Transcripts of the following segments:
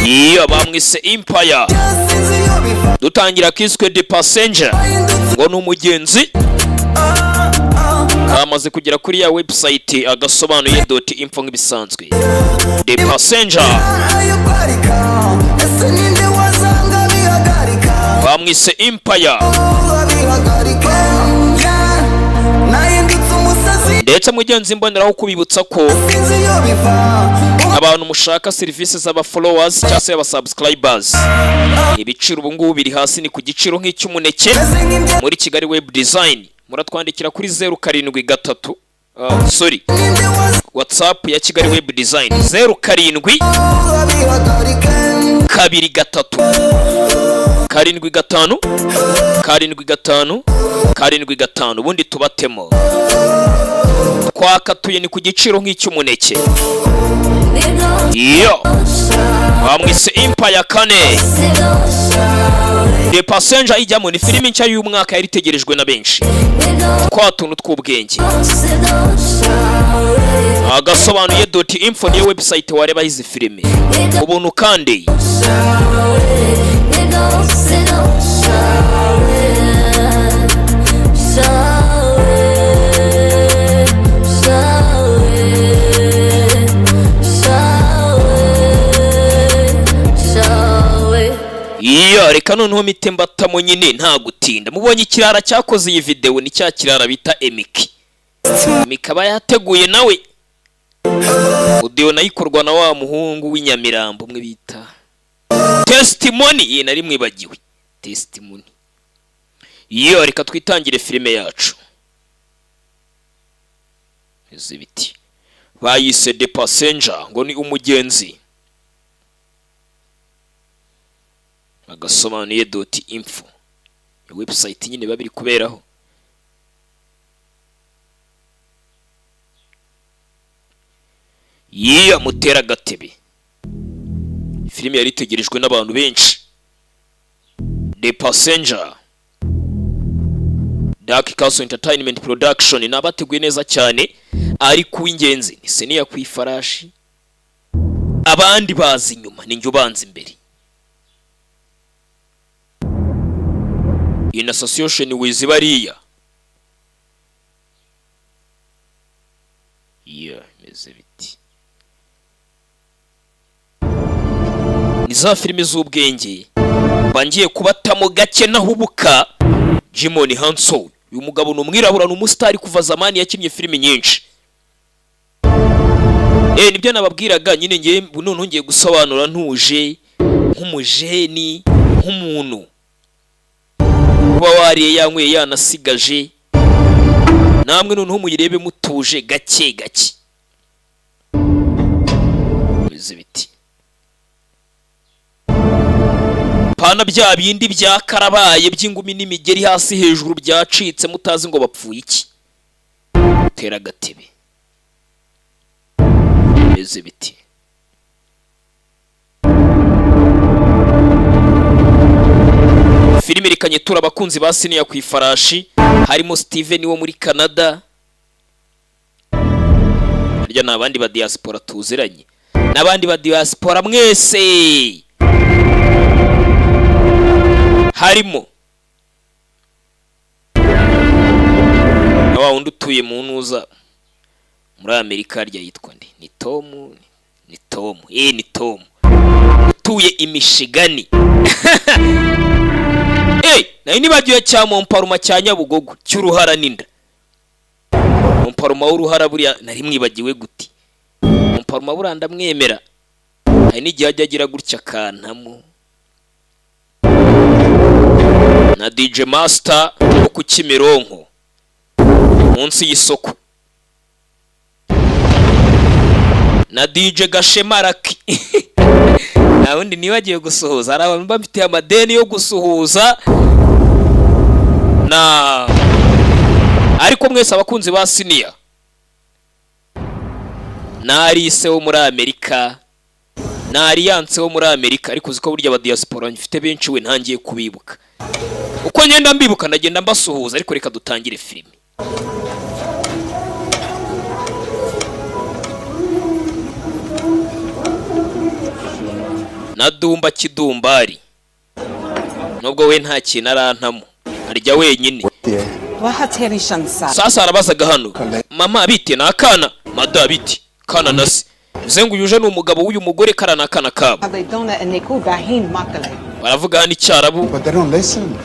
Iyo bamwise Empire. Dutangira kiswe The Passenger, ngo ni umugenzi. Kamaze kugera kuri ya website agasobanuye.info nk'ibisanzwe. The Passenger, Ese ninde wazanga bihagarika? bamwise Empire. Bihagarika, nahindutse umusazi. Ndetse mugenzi, mboneraho kubibutsa ko Sinzi iyo biva. abantu mushaka serivisi z'aba followers cyangwa se aba subscribers, ibiciro ubu ngubu biri hasi, ni ku giciro nk'icy'umuneke. Meze nk'ibyo. Muri Kigali Web Design muratwandikira kuri 073, sorry, Ninde wazanga WhatsApp ya Kigali Web Design 07 bihagarika? 23 75 75 75, ubundi tubatemo twakatuye, ni ku giciro nk'icy'umuneke. Iyo bamwise Empire kane. The Passenger ijyamo ni filimi nshya y'umwaka yari itegerejwe na benshi, twa tuntu tw'ubwenge. Agasobanuye.info niyo website warebaho izi filimi ubuntu kandi. Iyo reka noneho mite mbatamo nyine nta gutinda. Mubonye ikirara cyakoze iyi videwo, ni cya kirara bita Emiki. Emiki aba yateguye nawe audio, nayo ikorwa na wa muhungu w'inyamirambo umwe bita Testimony. Ye, nari mwibagiwe Testimony. Iyo reka twitangire filime yacu. Izi biti bayise The Passenger, ngo ni umugenzi. Agasobanuye.info, website nyine biba biri kuberaho. Yiya mutera agatebe, filime yari itegerejwe n'abantu benshi, The Passenger. Dark Castle Entertainment Production ni abateguye neza cyane, ariko uw'ingenzi ni Seniya ku ifarashi, abandi baza inyuma, ni njye ubanza imbere. In association with bariya. Yeah, imeze biti ni za filime z'ubwenge bangiye kubatamo gake. Nahubuka Jimon Hanso, uyu mugabo ni umwirabura, ni umusitari kuva zamani, yakinnye filime nyinshi. Nibyo nababwiraga nyine, ngiye noneho ngiye gusobanura ntuje nk'umujeni, nk'umuntu uba wariye, yanyweye, yanasigaje. Namwe noneho muyirebe mutuje, gake gake. Bimeze biti pana bya bindi bya karabaye by'ingumi n'imigeri hasi hejuru byacitse, mutazi ngo bapfuye iki. Tera agatebe. Bimeze biti filime irekanye tura abakunzi ba Siniya ku ifarashi, harimo Steven wo muri Canada, harya ni abandi ba diaspora tuziranye, n'abandi ba diaspora mwese, harimo na wa wundi utuye mu ntuza muri Amerika, harya yitwa nde? Ni Tom, ni Tom, ni Tom utuye i Michigan. Nayo nibagiwe cya Momparuma cya Nyabugogo cy'uruhara n'inda, Momparuma w'uruhara, buriya nari mwibagiwe guti Momparuma buriya ndamwemera, hari n'igihe ajya agira gutya akantamo. Na DJ Master wo ku Kimironko munsi y'isoko, na DJ Gashemaraki. Nta wundi nibagiwe gusuhuza, hari abantu bafitiye amadeni yo gusuhuza na ariko mwese abakunzi ba Siniya na Alice wo muri Amerika na Alliance wo muri Amerika. Ariko uzi ko burya abadiaspora mfite benshi we, ntangiye kubibuka, uko ngenda mbibuka ndagenda mbasuhuza. Ariko reka dutangire filime. Na Dumba Kidumbari, nubwo we nta kintu arantamo, arya wenyine. Sasa arabazaga hano: "Mama, bite?" Ni akana. "Mada, bite?" Kana na se. Bivuze ngo uyu uje ni umugabo w'uyu mugore, kara ni akana kabo. Baravuga hano Icyarabu. But they don't listen.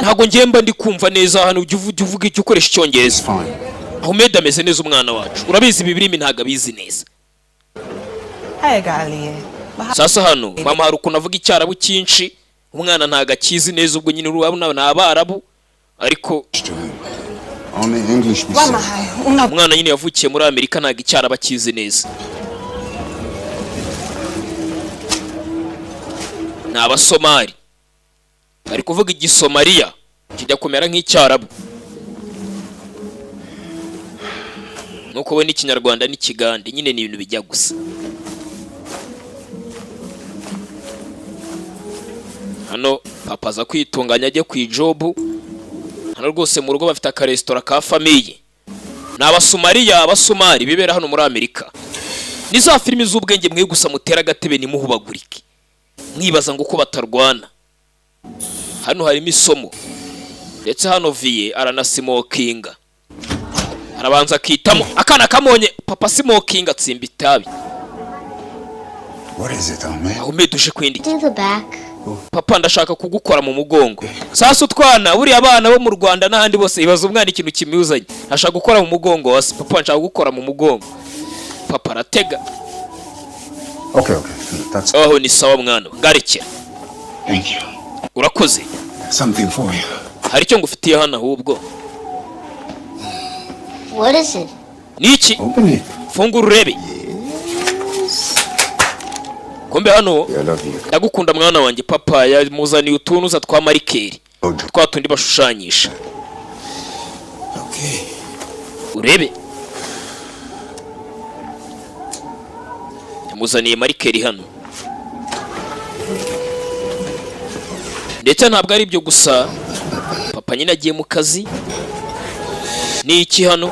Ntabwo ngiye mba ndi kumva neza hano. Ujya uvuga icyo ukoresha Icyongereza. Fine. Ahmed ameze neza, umwana wacu. Urabizi, ibi birimi ntabwo abizi neza. Sasa hano mama hari ukuntu avuga Icyarabu cyinshi, umwana ntabwo akizi neza. Ubwo nyine urabona ni Abarabu ariko. To him. Only English we say. Umwana nyine yavukiye muri Amerika, ntabwo Icyarabu akizi neza. Ni Abasomali, bari kuvuga Igisomaliya kijya kumera nk'Icyarabu, nuko we n'Ikinyarwanda n'Ikigande nyine ni ibintu bijya gusa. Hano papa aza kwitunganya ajye ku ijob. Hano rwose mu rugo bafite akaresitora ka famille. Ni Abasumariya, Abasomali bibera hano muri Amerika. Ni za filimi z'ubwenge mwe gusa mutera agatebe ntimuhubagurike mwibaza ngo uko batarwana. Hano harimo isomo. Ndetse hano viye aranasimokinga, arabanza akitamo akana kamonye papa simokinga, atsimba itabi. What is it, Ahmed? Ahmed, uje kwenda iki? Do the back. Papa, ndashaka kugukora mu mugongo. Sasa utwana buriya, abana bo mu Rwanda n'ahandi bose, ibaza umwana ikintu kimuzanye: ashaka gukora mu mugongo wa se. "Papa, nshaka gukora mu mugongo." Papa aratega. Okay. That's Aho ni sawa mwana, ngarekera. Thank you. Urakoze. Something for you. Hari icyo ngufitiye hano ahubwo. What is it? Ni iki? Open it. Fungura urebe. Kumbe hano. I love you. Ndagukunda mwana wanjye. Papa yamuzaniye utuntu twa marker, Ojo. twa tundi bashushanyisha. Okay. Urebe, yamuzaniye marker hano. Ndetse ntabwo ari ibyo gusa, papa nyine agiye mu kazi. Ni iki hano?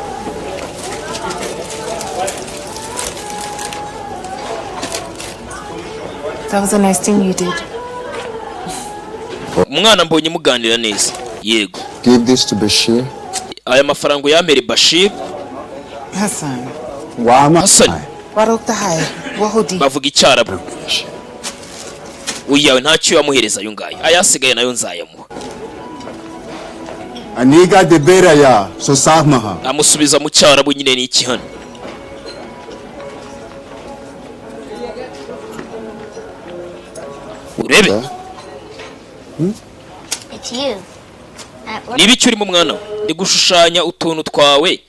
That was a nice thing you did. Umwana mbonye muganira neza, yego. Give this to Bashir. Aya mafaranga uyampere Bashir. Hassan. Wama. Hassan. Waroktahay. Wahudi. Bavuga Icyarabu. Uyawe ntacyo, yamuhereza ayo ngayo, ayasigaye nayo nzayamuha. Aniga de beraya. So sahmaha. Amusubiza mu Cyarabu nyine. Ni iki hano? Urebe. It's you. At work. Niba icyo urimo mwana we, ndi gushushanya utuntu twawe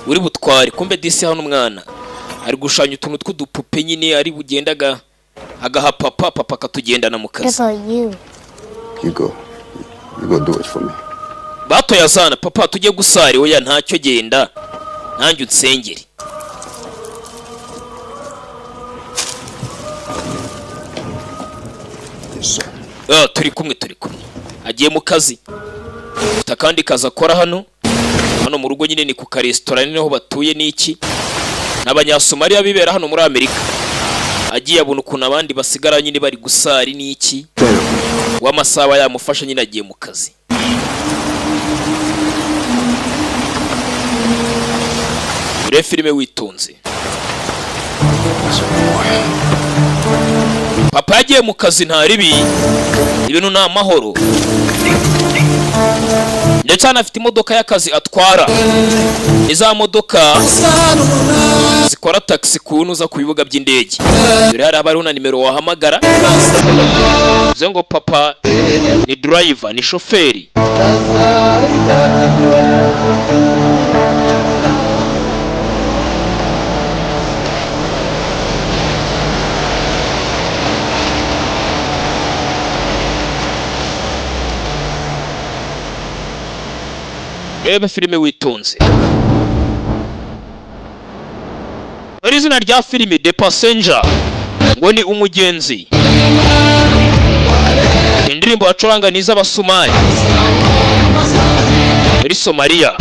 uri butware. Kumbe disi hano umwana ari gushushanya utuntu tw'udupupe nyine ari bugenda agaha papa, papa akatugendana mu What kazi. about you? You go. You go do it for me. Batoye azana: "Papa, tujye gusari." "Oya, ntacyo, genda nanjye unsengere." Yes, sir. Ah, turi kumwe, turi kumwe. Agiye mu kazi, afite akandi kazi akora hano hano mu rugo nyine, ni ku karesitora niho batuye. N'iki, ni Abanyasomaliya bibera hano muri Amerika. Agiye abona ukuntu abandi basigara nyine bari gusari n'iki, w'amasaha yamufasha nyine. Agiye mu kazi. Urebe filime witonze. Papa yagiye mu kazi, nta ribi, ibintu ni amahoro. Ndetse hano afite imodoka y'akazi atwara, ni za modoka zikora taxi kuntu uza ku bibuga by'indege. Dore hari haba hariho na nimero wahamagara. Bivuze ngo papa ni driver, ni shoferi. Reba filime witonze. Dore izina rya filime, The Passenger, ngo ni umugenzi. Indirimbo bacuranga ni iz'Abasomali muri Somaliya.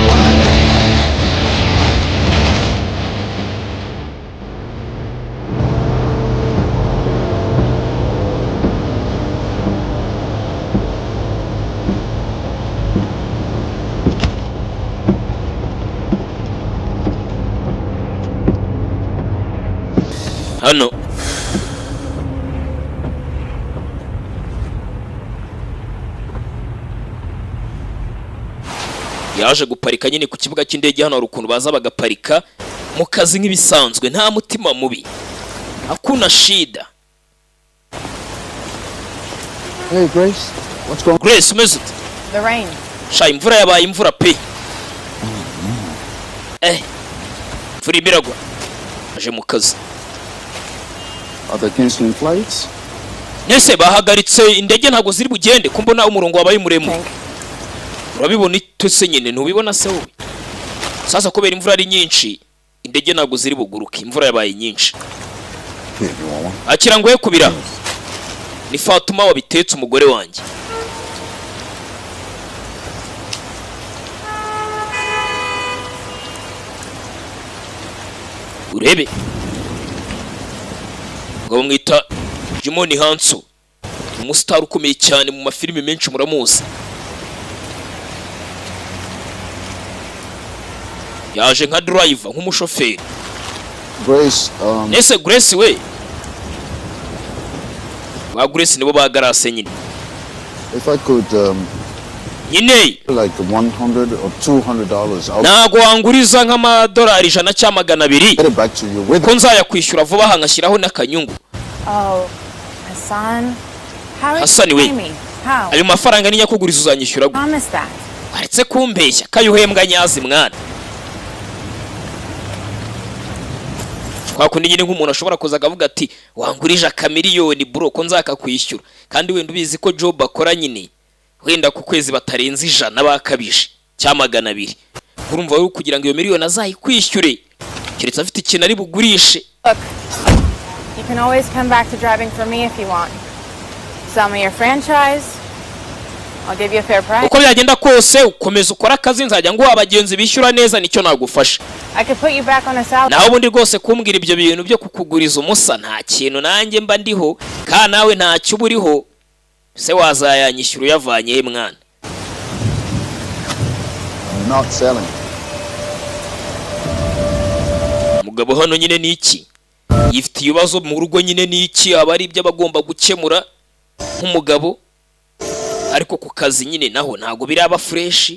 Hano yaje guparika nyine ku kibuga cy'indege. Hano hari ukuntu baza bagaparika mu kazi nk'ibisanzwe, nta mutima mubi, hakuna shida. Hey, Grace. What's going Grace, umeze ute? The rain. Sha, imvura yabaye imvura pe. Imvura irimo iragwa. Aje mu kazi. Are they canceling flights? Nese bahagaritse indege, ntabwo ziri bugende ko mbona umurongo wabaye muremure? Think. Urabibona itose nyine, ntubibona se wowe? Sasa kubera imvura ari nyinshi, indege ntabwo ziri buguruke, imvura yabaye nyinshi. Here, you want one? Akira ngo kubira. Ni Fatuma wabitetse, umugore wanjye. Urebe ngo bamwita Jimoni Hanso, umusitari ukomeye cyane mu mafilimi menshi, muramuzi. Yaje nka driver, nk'umushoferi. Grace, Nese Grace we, ba Grace nibo ba Garase nyine. if I could, Nyine like $100 or $200, I'll ntago wanguriza nk'amadolari 100 cyangwa 200 get it back to you with ko nzayakwishyura vuba aha ngashyiraho n'akanyungu? Oh, Hassan. How are Hassan, you wait. paying me? How? Ayo mafaranga ninyakuguriza uzanyishyura gute? Promise that. Waretse kumbeshya kayuhembwa nyazi mwana. Kwa kundi nyine nk'umuntu ashobora kuza akavuga ati: "Wangurije akamiliyoni bro ko nzakakwishyura," kandi wenda ubizi ko job akora nyine wenda ku kwezi batarenze 100 bakabije cyangwa 200. Urumva wowe kugira ngo iyo miliyoni azayikwishyure keretse afite ikintu ari bugurishe. Look, you can always come back to driving for me if you want. Sell me your franchise. I'll give you a fair price. Uko byagenda kose ukomeza ukore akazi, nzajya nguha abagenzi bishyura neza, nicyo nagufasha. I could put you back on a salary. Naho ubundi rwose kumbwira ibyo bintu byo kukuguriza umusa, nta kintu nanjye mba ndiho, kandi nawe ntacyo uba uriho, se wazayanyishyura uyavanye he mwana? I'm not selling. Umugabo hano nyine ni iki? Yifite ibibazo mu rugo nyine, ni iki? Aba ari ibyo aba agomba gukemura nk'umugabo, ariko ku kazi nyine naho ntabwo biraba fresh.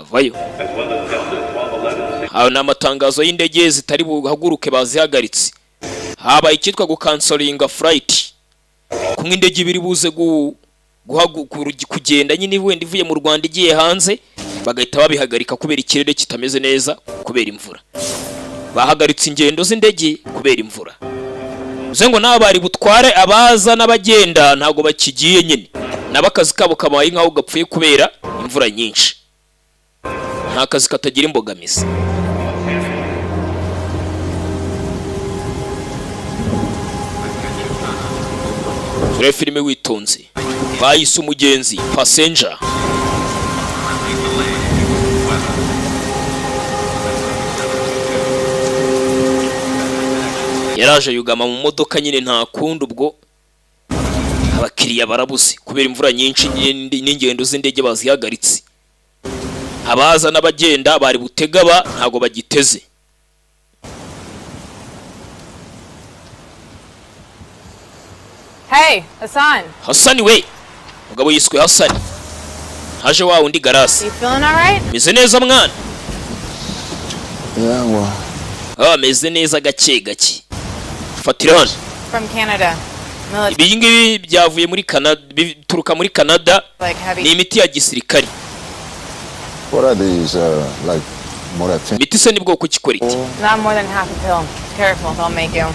Avayo. Ayo ni amatangazo y'indege zitari buhaguruke, bazihagaritse. Habaye icyitwa gucancelinga flight, kumwe indege ibiri buze kugenda nyine wenda ivuye mu Rwanda igiye hanze, bagahita babihagarika kubera ikirere kitameze neza, kubera imvura. Bahagaritse ingendo z'indege kubera imvura, bivuze ngo n'aba bari butware abaza n'abagenda ntabwo bakigiye nyine, nabo akazi kabo kabaye nk'aho gapfuye kubera imvura nyinshi. Nta kazi katagira imbogamizi. Turebe filime witonze, bayise Umugenzi, Passenger. Yaraje yugama mu modoka nyine, nta kundi. Ubwo abakiriya barabuze kubera imvura nyinshi nyine, n'ingendo z'indege bazihagaritse. Abaza n'abagenda bari butegaba ntabwo bagiteze. Hey, Hassan. Hasani we! Umugabo yiswe Hasani. Haje wa wundi Garasi. You feeling all right? Meze neza mwana. Yeah, well, Ah, meze neza gake gake. Fatira hano. From Canada. Military, Ibi ngibi byavuye muri Canada, bituruka muri Canada. like heavy. Ni imiti ya gisirikari. What are these, like, morphine? Imiti se ni bwoko ki ikora iki? Not more than half a pill. Careful, they'll make you.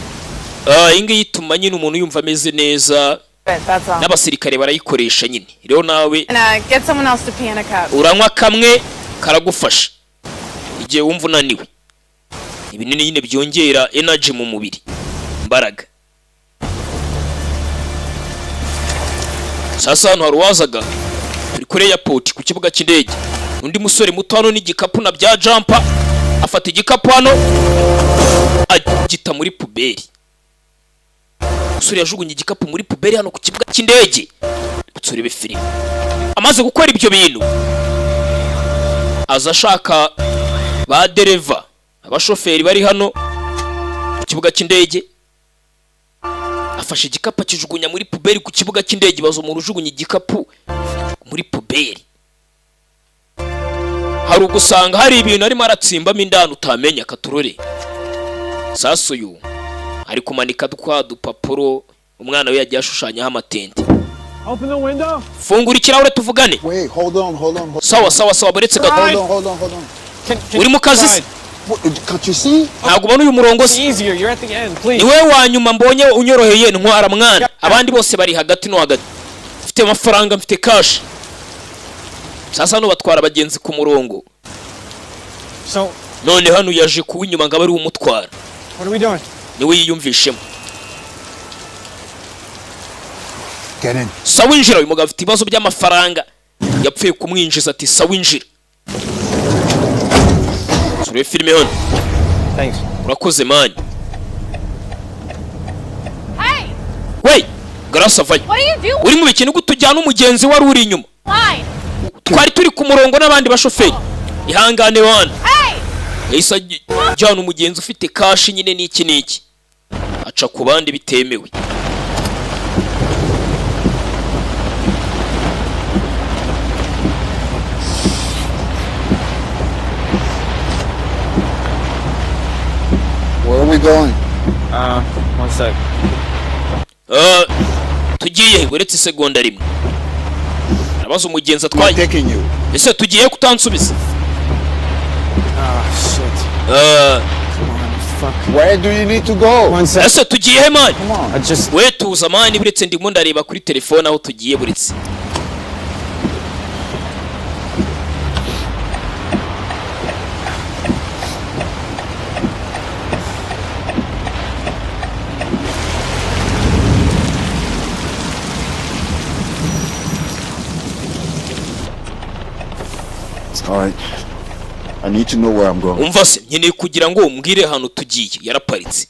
Ah, iyi ngiyi ituma nyine umuntu yumva ameze neza. But that's all. N'abasirikare barayikoresha nyine. Rero nawe And get someone else to pee in a cup. uranywa kamwe karagufasha igihe wumva unaniwe. Ibinini nyine byongera energy mu mubiri, imbaraga. Sasa hano hari uwazaga, turi kuri airport ku kibuga cy'indege. Undi musore muto hano n'igikapu na bya jumper, afata igikapu hano agita muri poubelle. Umusore yajugunye igikapu muri poubelle hano ku kibuga cy'indege. Turebe filime. Amaze gukora ibyo bintu, aza ashaka ba dereva. Abashoferi bari hano ku kibuga cy'indege. Afashe igikapu akijugunya muri poubelle ku kibuga cy'indege. Baza umuntu ujugunya igikapu muri poubelle, hari ugusanga hari ibintu arimo aratsimbamo indani utamenya. Katurore sasa, uyu ari kumanika twa dupapuro umwana we yagiye ashushanyaho amatente. Open the window. Fungura ikirahure tuvugane. Wait, hold on, hold on, hold Sawa sawa sawa, buretse gato. Hold on, hold on, hold on. Can Uri mu kazi se? What, can't you see? Ntabwo ubona uyu murongo se? Easier. You're at the end, please. Ni wowe wa nyuma mbonye unyoroheye. Ntwara mwana, abandi bose bari hagati no hagati. Mfite amafaranga, mfite cash. Sasa hano batwara abagenzi ku murongo. So, None hano yaje kuba inyuma ngo abe ari we umutwara. What are we doing? Niwe yiyumvishemo. Get in. Sawa, winjira. Uyu mugabo afite ibibazo by'amafaranga, yapfuye kumwinjiza ati: "Sawa, winjira." Turebe filime hano. Thanks. Urakoze man. Hey! We garasi avayo. What are you doing? Uri mu bikintu gute ujyana umugenzi wari uri inyuma? Line! Twari turi ku murongo n'abandi bashoferi, ihangane wana. Hey! Yahise ajyana umugenzi ufite cash nyine n'iki n'iki, aca ku bandi bitemewe. Where are we going? One sec. Ah, tugiye he? Uretse isegonda rimwe, arabaza umugenzi I'm atwaye. Taking you. Ese tugiye kutansubiza? Ah, shit. Ah, Come on, fuck. Where do you need to go? One sec. Ese tugiye he man? Come on. I just. We tuza man, buretse ndimo ndareba kuri telefone aho tugiye, buretse. All right. I need to know where I'm going. Umva se, nkeneye kugira ngo umbwire ahantu tugiye. Yaraparitse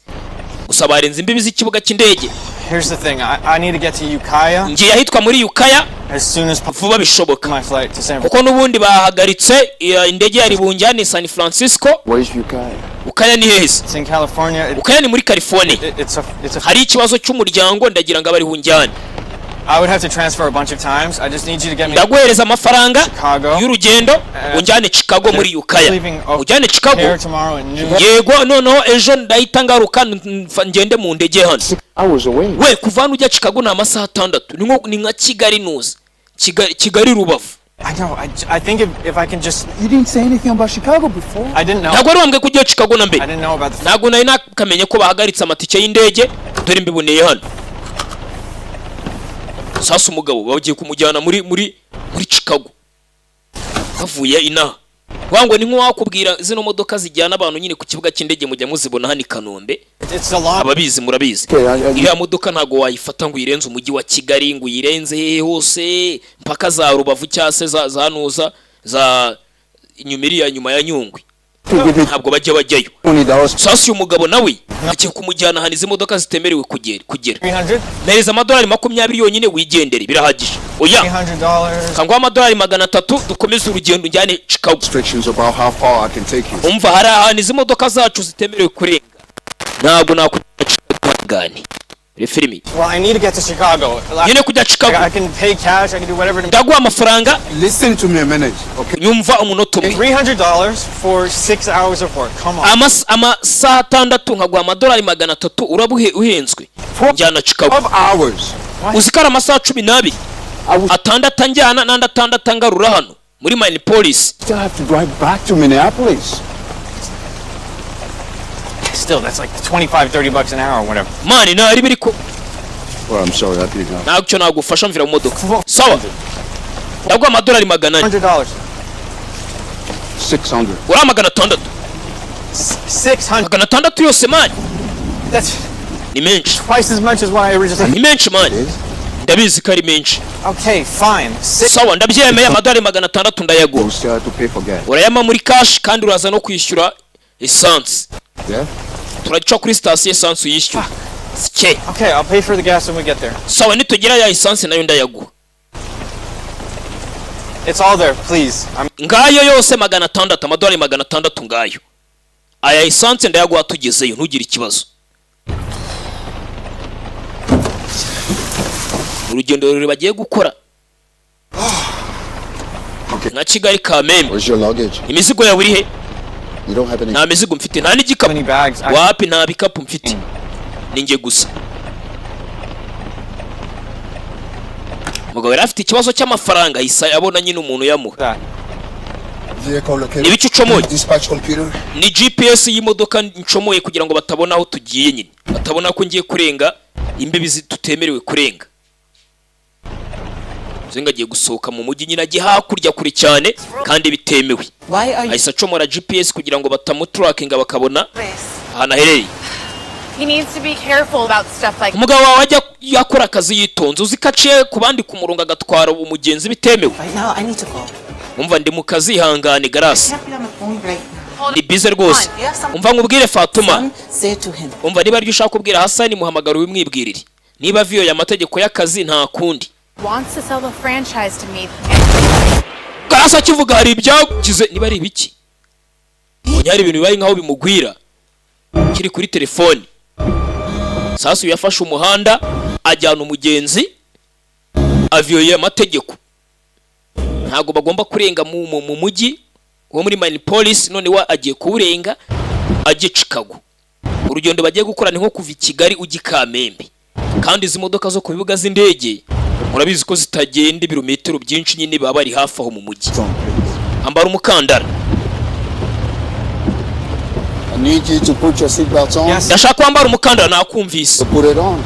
gusa barenze imbibi z'ikibuga cy'indege. Here's the thing. I need to get to Ukiah Ngiye ahitwa muri Ukiah as soon as possible. vuba bishoboka. My flight to San Kuko n'ubundi bahagaritse indege yari bunjyane San Francisco. Where's Ukiah? Ukiah ni heza? It's in California. Ukiah ni muri California. It's a. Hari ikibazo cy'umuryango, ndagira ngo abe ariho unjyane. I would have to transfer a bunch of times. I just need you to get me. Ndaguhereza amafaranga Chicago. y'urugendo, unjyane Chicago muri Ukiah. Leaving Ujyane Chicago. here tomorrow at noon. Yego, noneho ejo ndahita ngaruka ngende mu ndege hano. 6 hours away. We, kuva hano ujya Chicago ni amasaha 6, ni nka Kigali nuza Kigali, Kigali Rubavu. I know. I think if I can just. You didn't say anything about Chicago before. I didn't know. Ntabwo wari wambwiye ko ugiye Chicago na I mbere. didn't know about the. Ntabwo nari nakamenye ko bahagaritse amatike y'indege. Dore mbiboneye hano. Sasa umugabo bagiye kumujyana muri Chicago bavuye inaha. Wango ni nk'uwakubwira zino modoka zijyana abantu nyine ku kibuga cy'indege, mujya muzibona hano i Kanombe. It's a long. Ababizi murabizi. Okay, Iriya modoka ntabwo wayifata ngo uyirenze umujyi wa Kigali, ngo uyirenze hehe hose mpaka za Rubavu cyangwa se za Nuza za inyuma, iriya nyuma ya Nyungwe. Give me Ntabwo bajya bajyayo. $20. Sasa uyu mugabo nawe agiye kumujyana ahantu izi modoka zitemerewe kugera. 300. Mpereza amadolari 20 yonyine wigendere, birahagije. Oya. $300. Kanguha amadolari 300 dukomeze urugendo, njyane Chicago. Restrictions about how far I can take you. Umva, hari ahantu izi modoka zacu zitemerewe kurenga, ntabwo nakujya Chicago gani filimi. Well, I need to get to Chicago. Nyine kujya Chicago. I can pay cash. I can do whatever. To Ndaguha amafaranga. Listen to me a minute, okay? Nyumva umunota umwe. $300 for 6 hours of work. Come on. Amasaha 6 nkaguha amadolari 300, uraba uhenzwe. Njyana Chicago. 12 hours. Uzi ko ari amasaha 12? I will 6 anjyana n'andi 6 angarura hano muri Minneapolis. Still have to drive back to Minneapolis. Still, that's like 25, $30 an hour or whatever. Man, ntari biri ko. Well, I'm sorry, I didn't know. Ntacyo nagufasha, mvira mu modoka. Sawa, ndaguha amadolari 400. $100. 600. Uriya 600. 600. 600 yose man? That's Ni menshi. twice as much as what I originally. Ni menshi man, ndabizi ko ari menshi. Okay, fine. Six. Sawa, ndabyemeye, amadolari 600 ndayaguha. You still have to pay for gas. Urayama muri cash kandi uraza no kwishyura esanse. Yeah? Turaca kuri sitasiyo esanse uyishyura sike. Okay, I'll pay for the gas when we get there. Sawa, nitugera ya esanse nayo ndayaguha. It's all there, please. I'm Ngayo yose 600, amadolari 600 ngayo. Aya essence ndayaguha tugezeyo, ntugire ikibazo. Urugendo rurerure bagiye gukora nka Kigali Kamembe. Where's your luggage? Imizigo yawe iri he? You don't have any. Nta mizigo mfite, nta n'igikapu. Many bags. I Wapi, nta bikapu mfite, ni njye gusa. Umugabo yari afite ikibazo cy'amafaranga, ahise abona nyine umuntu yamuha. That. Vehicle located. Ni ibiki ucomoye? Dispatch computer. Ni GPS y'imodoka ncomoye kugira ngo batabona aho tugiye nyine, batabona ko ngiye kurenga imbibi tutemerewe kurenga. Bivuze ngo agiye gusohoka mu mujyi nyine, ajye hakurya kure cyane kandi bitemewe. Why are you Ahise acomora GPS kugira ngo batamuturakinga, bakabona ahantu aherereye. He needs to be careful about stuff like Umugabo wawe ajya yakora akazi yitonze. Uzi ko aciye ku bandi ku murongo agatwara umugenzi bitemewe? Right now? I need to go. Umva, ndi mu kazi, ihangane Garasi. Can't be on the phone right now. Ni bize rwose. Umva nkubwire, Fatuma. Say it to him. Umva, niba aribyo ushaka kubwira Hasani, muhamagara ubimwibwirire. Niba viyoye amategeko y'akazi, nta kundi. Wants to sell the franchise to me. Garasi akivuga hari ibyagize, niba ari ibiki, mbonye hari ibintu bibaye nkaho bimugwira kiri kuri telefoni. Sasu yafashe umuhanda ajyana umugenzi, aviyoye amategeko, ntabwo bagomba kurenga mu mujyi wo muri Minneapolis. None we agiye kuwurenga ajya Chicago. Urugendo bagiye gukora ni nko kuva i Kigali ujya i Kamembe, kandi izi modoka zo ku bibuga z'indege murabizi ko zitagenda ibirometero byinshi nyine, baba bari hafi aho mu mujyi. Ambara umukandara. I need you to put your seatbelt on. Yes. Ndashaka kwambara umukandara, nakumvise. So put it on.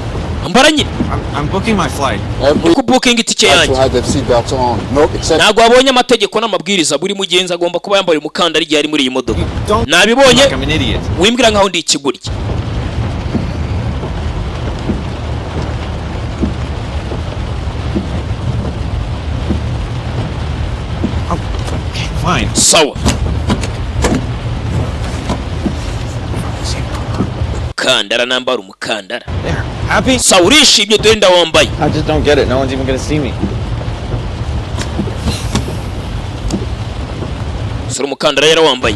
Ambara nyine. I'm booking my flight. Every Ku booking itike has to yanjye. have the seatbelt on. No exception. Ntabwo wabonye amategeko n'amabwiriza? Buri mugenzi agomba kuba yambaye umukandara igihe ari muri iyi modoka. Don't Nabibonye. like I'm an idiot. Wimbwira nkaho ndi ikigoryi. Okay, fine. Sawa, umukandara, nambara umukandara. There. Happy? Sawa, urishimye? Dore ndawambaye. I just don't get it. No one's even gonna see me. Sura, umukandara yarawambaye.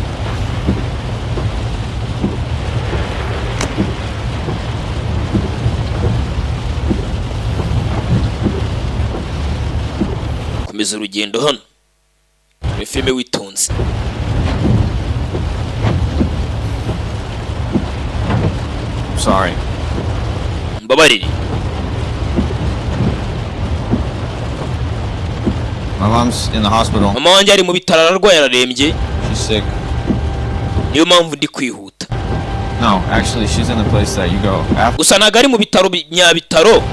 Komeza urugendo hano muri filime witonze. Sorry. Mbabarire. My mom's in the hospital. Mama wanjye ari mu bitaro, ararwaye, ararembye. She's sick. Niyo mpamvu ndi kwihuta. No, actually, she's in the place that you go after Gusa ntabwo ari mu bitaro nyabitaro.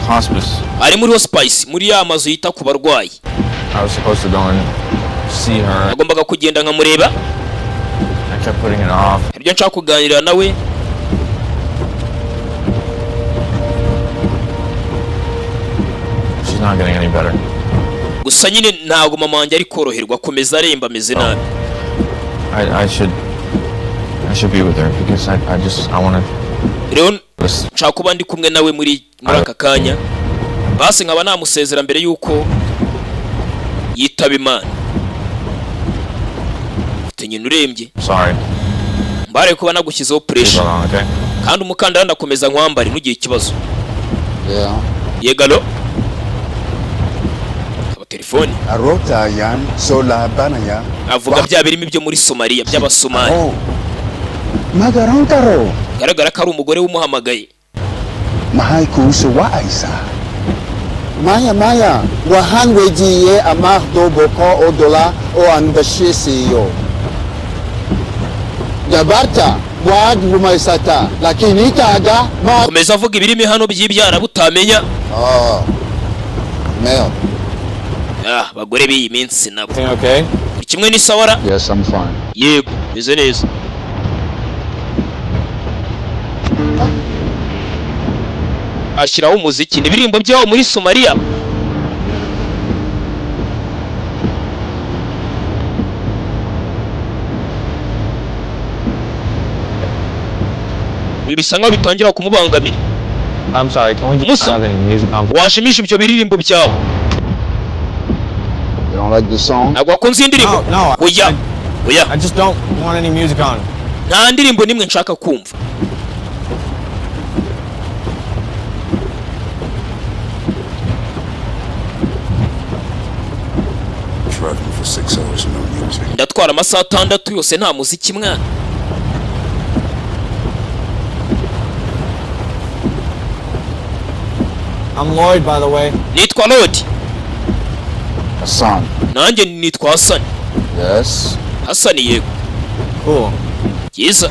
hospice. Ari muri hospice, muri ya mazu yita ku barwayi. I was supposed to go and see her. Nagombaga kugenda nkamureba. I kept putting it off. Hari ibyo nshaka kuganira nawe. She's not getting any better. Gusa nyine ntabwo mama wanjye ari koroherwa, akomeza aremba, ameze nabi. I should be with her because I just I want to Rero nshaka kuba ndi kumwe nawe muri aka kanya, basi nkaba namusezera mbere y'uko yitaba Imana. Mfite nyina urembye. Sorry. Mbare kuba nagushyizeho Leave pressure. alone, okay? Kandi umukandara ndakomeza nkwambare, ntugire ikibazo. Yeah. Yego, alo, aba telefoni. Arota yan sola banaya. Avuga bya birimo ibyo muri Somaliya, by'Abasomali. Oh. Magarankaro. Garagara ko ari umugore wumuhamagaye. Mahai kuhusu wa Aisa. Maya maya wahan wejiye amardo boko odola o andashisiyo. Jabarta wad rumaisata lakini itaga ma. Komeza avuga ibirimi hano by'ibyarabu utamenya. Oh. Mel. Ah, abagore b'iyi minsi nabo. Everything okay? Buri kimwe ni sawara. Yes, I'm fine. Yego, meze neza. Ashyiraho umuziki, ni ibirimbo by'aho muri Somaliya. Ibi bisa nkaho bitangira kumubangamira. I'm sorry. Can we just Musa. have any music on? Washimisha ibyo biririmbo byawe. You don't like the song? Ntabwo wakunze iyi ndirimbo? No, no. Oya. Oya. I just don't want any music on. Nta ndirimbo n'imwe nshaka kumva. Driving for 6 hours, no music. Ndatwara amasaha 6 yose nta muziki, mwana. I'm Lloyd, by the way. Nitwa Lloyd. Hassan. Nanjye nitwa Hasani. Yes. Hasani, yego. Cool. Byiza.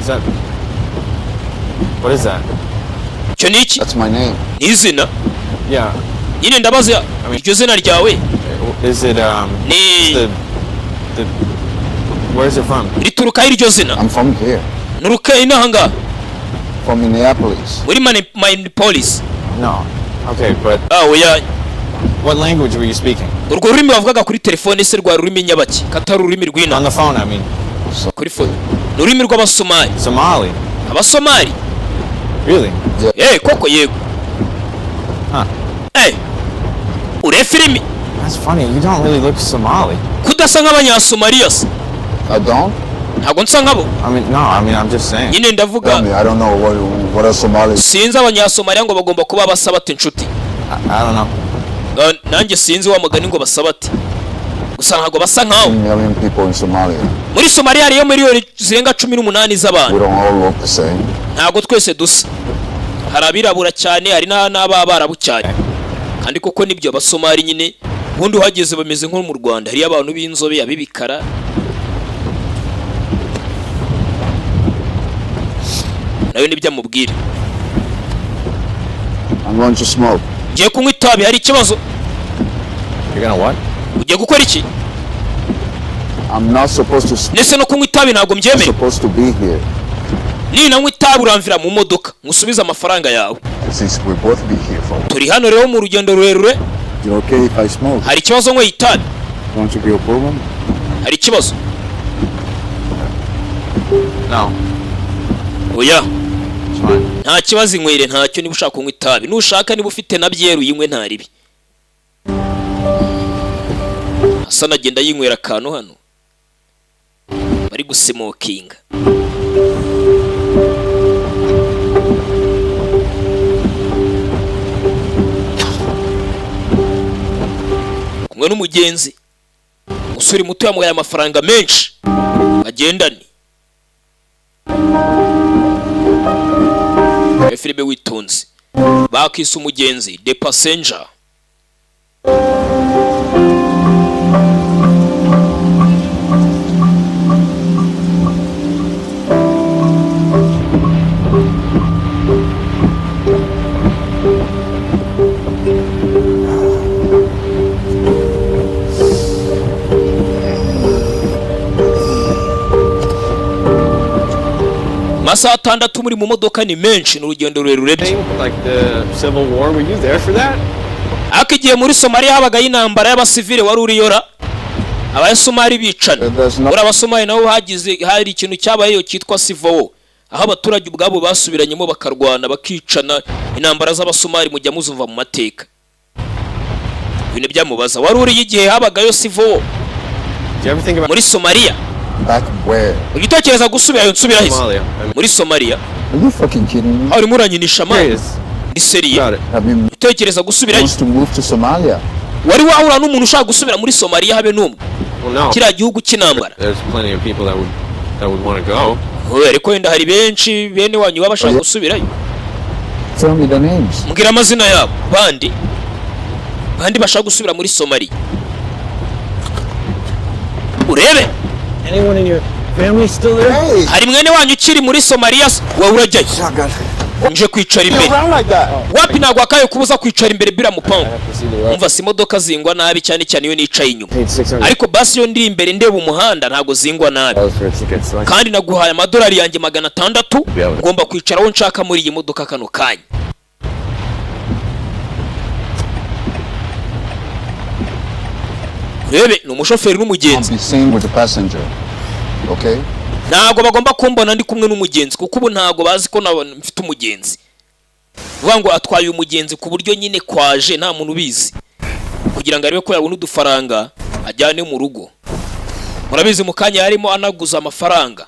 Is that? What is that? Icyo ni iki? That's my name. Ni izina. Yeah. Nyine ndabaza, iryo zina ryawe Is it ni the Where's it from? Riturukaho iryo zina? I'm from here. Nuruka inaha ngaha. From Minneapolis. Muri Minneapolis. No. Okay, but Ah, oya. what language were you speaking? Urwo rurimi bavugaga kuri telefone se rwa rurimi nyabaki, katari ururimi rw'inaha? On the phone, I mean. Kuri phone ni ururimi rw'Abasomali. Somali. Abasomali. Really? Eh, koko, yego. Huh. Eh, urebe filimi. That's funny. You don't really look Somali. Kudasa nk'Abanyasomaliya se? I don't? Ntabwo nsa nkabo. I mean, no. I mean, I'm just saying. Nyine ndavuga. Tell me, I don't know what are Somalis. Sinzi, Abanyasomaliya ngo bagomba kuba basa bate, inshuti? I don't know. Nanjye sinzi wa mugani ngo basa bate, gusa ntabwo basa nkawe. Million people in Somalia. Muri Somaliya hariyo miliyoni zirenga 18 z'abantu. We don't all look the same. Ntabwo twese dusa, hari abirabura cyane, hari n'abarabu cyane. Kandi koko nibyo, Abasomali nyine ubundi uhageze bameze nko mu Rwanda, hariyo abantu b'inzobe, ab'ibikara. Nawe nibyo amubwira. I'm going to smoke. Ngiye kunywa itabi, hari ikibazo? You're gonna what? Ugiye gukora iki? I'm not supposed to Ndetse no kunywa itabi ntabwo mbyemere. supposed to be here. Ninanywa itabi uramvira mu modoka ngusubize amafaranga yawe. Since we both be here for Turi hano rero mu rugendo rurerure. You okay if I smoke? Hari ikibazo nyweye itabi? Want to be a problem? Hari ikibazo? No. Oya. It's fine. Nta kibazo, inywere ntacyo. Niba ushaka kunywa itabi, nushaka niba ufite na byeri uyinywe, nta ribi. Asa agenda yinywera akantu hano bari gusimokinga. Kumwe n'umugenzi, umusore muto yamuhaye amafaranga menshi bagendane. Filime witonze bakise Umugenzi, The Passenger. Amasaha 6 muri mu modoka ni menshi, ni urugendo rurerure bye. Like the Civil War, were you there for that? Ariko igihe muri Somaliya habagaho intambara y'abasivile, wari uriyora Abasomali bicana? Muri Abasomali nabo hagize hari ikintu cyabayeyo cyitwa civil war, aho abaturage ubwabo basubiranyemo bakarwana bakicana. Intambara z'Abasomali mujya muzumva mu mateka. Ibintu byamubaza, wari uriyo igihe habagayo civil war Do you ever think about muri Somaliya? Back where? Ujya utekereza gusubirayo? Nsubira hese? Somalia? I mean, Muri Somaliya. Are you fucking kidding me? Aho urimo uranyinisha man? serious Ni sérieux? about it. Have you Utekereza gusubirayo? wants to move to Somalia? Wari wahura n'umuntu ushaka gusubira muri Somaliya, habe n'umwe? Well, no. Kiriya gihugu cy'intambara. There's plenty of people that would want to go. Oya, ariko wenda hari benshi bene wanyu baba bashaka gusubirayo. Tell me the names. Mbwira amazina yabo, bandi bandi bashaka gusubira muri Somaliya, urebe. Anyone in your family still there? Hey! Hari mwene wanyu ukiri muri Somaliya se? Wowe urajyayo, nje kwicara imbere. Around like that. Wapi, ntabwo wakaye kubuza kwicara imbere bira mupangu. Umva si imodoka zingwa nabi cyane cyane iyo nicaye inyuma. Paid 600 Ariko basi iyo ndi imbere ndeba umuhanda ntabwo zingwa nabi. dollars for a ticket, so I Kandi naguhaye amadolari yanjye 600, ngomba kwicara aho nshaka muri iyi modoka kano kanya. Urebe, ni umushoferi n'umugenzi. Be seen with the passenger. Okay? Ntabwo bagomba kumbona ndi kumwe n'umugenzi, kuko ubu ntabwo bazi ko mfite umugenzi. Uvuga ngo atwaye umugenzi ku buryo nyine kwaje nta muntu ubizi, kugira ngo arebe ko yabona udufaranga ajyane mu rugo. Murabizi, mu kanya yarimo anaguza amafaranga.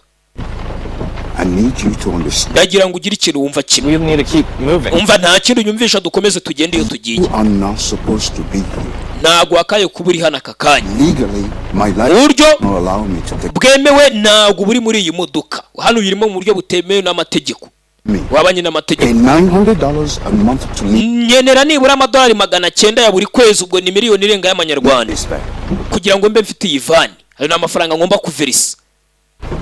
I need you to understand. Ndagira ngo ugire ikintu wumva kimwe. We need to keep moving. Umva, nta kindi unyumvisha, dukomeze tugende iyo tugiye. You are not supposed to be here. Ntabwo wakaye kuba uri hano aka kanya. Legally, my life Uburyo not allow me to take bwemewe, ntabwo buri muri iyi modoka hano, uyirimo mu buryo butemewe n'amategeko, me. wabanye n'amategeko. Pay $900 a month to leave Nkenera nibura amadolari 900 ya buri kwezi, ubwo ni miliyoni irenga y'amanyarwanda, this van. kugira ngo mbe mfite iyi van. Ayo ni amafaranga ngomba kuverisa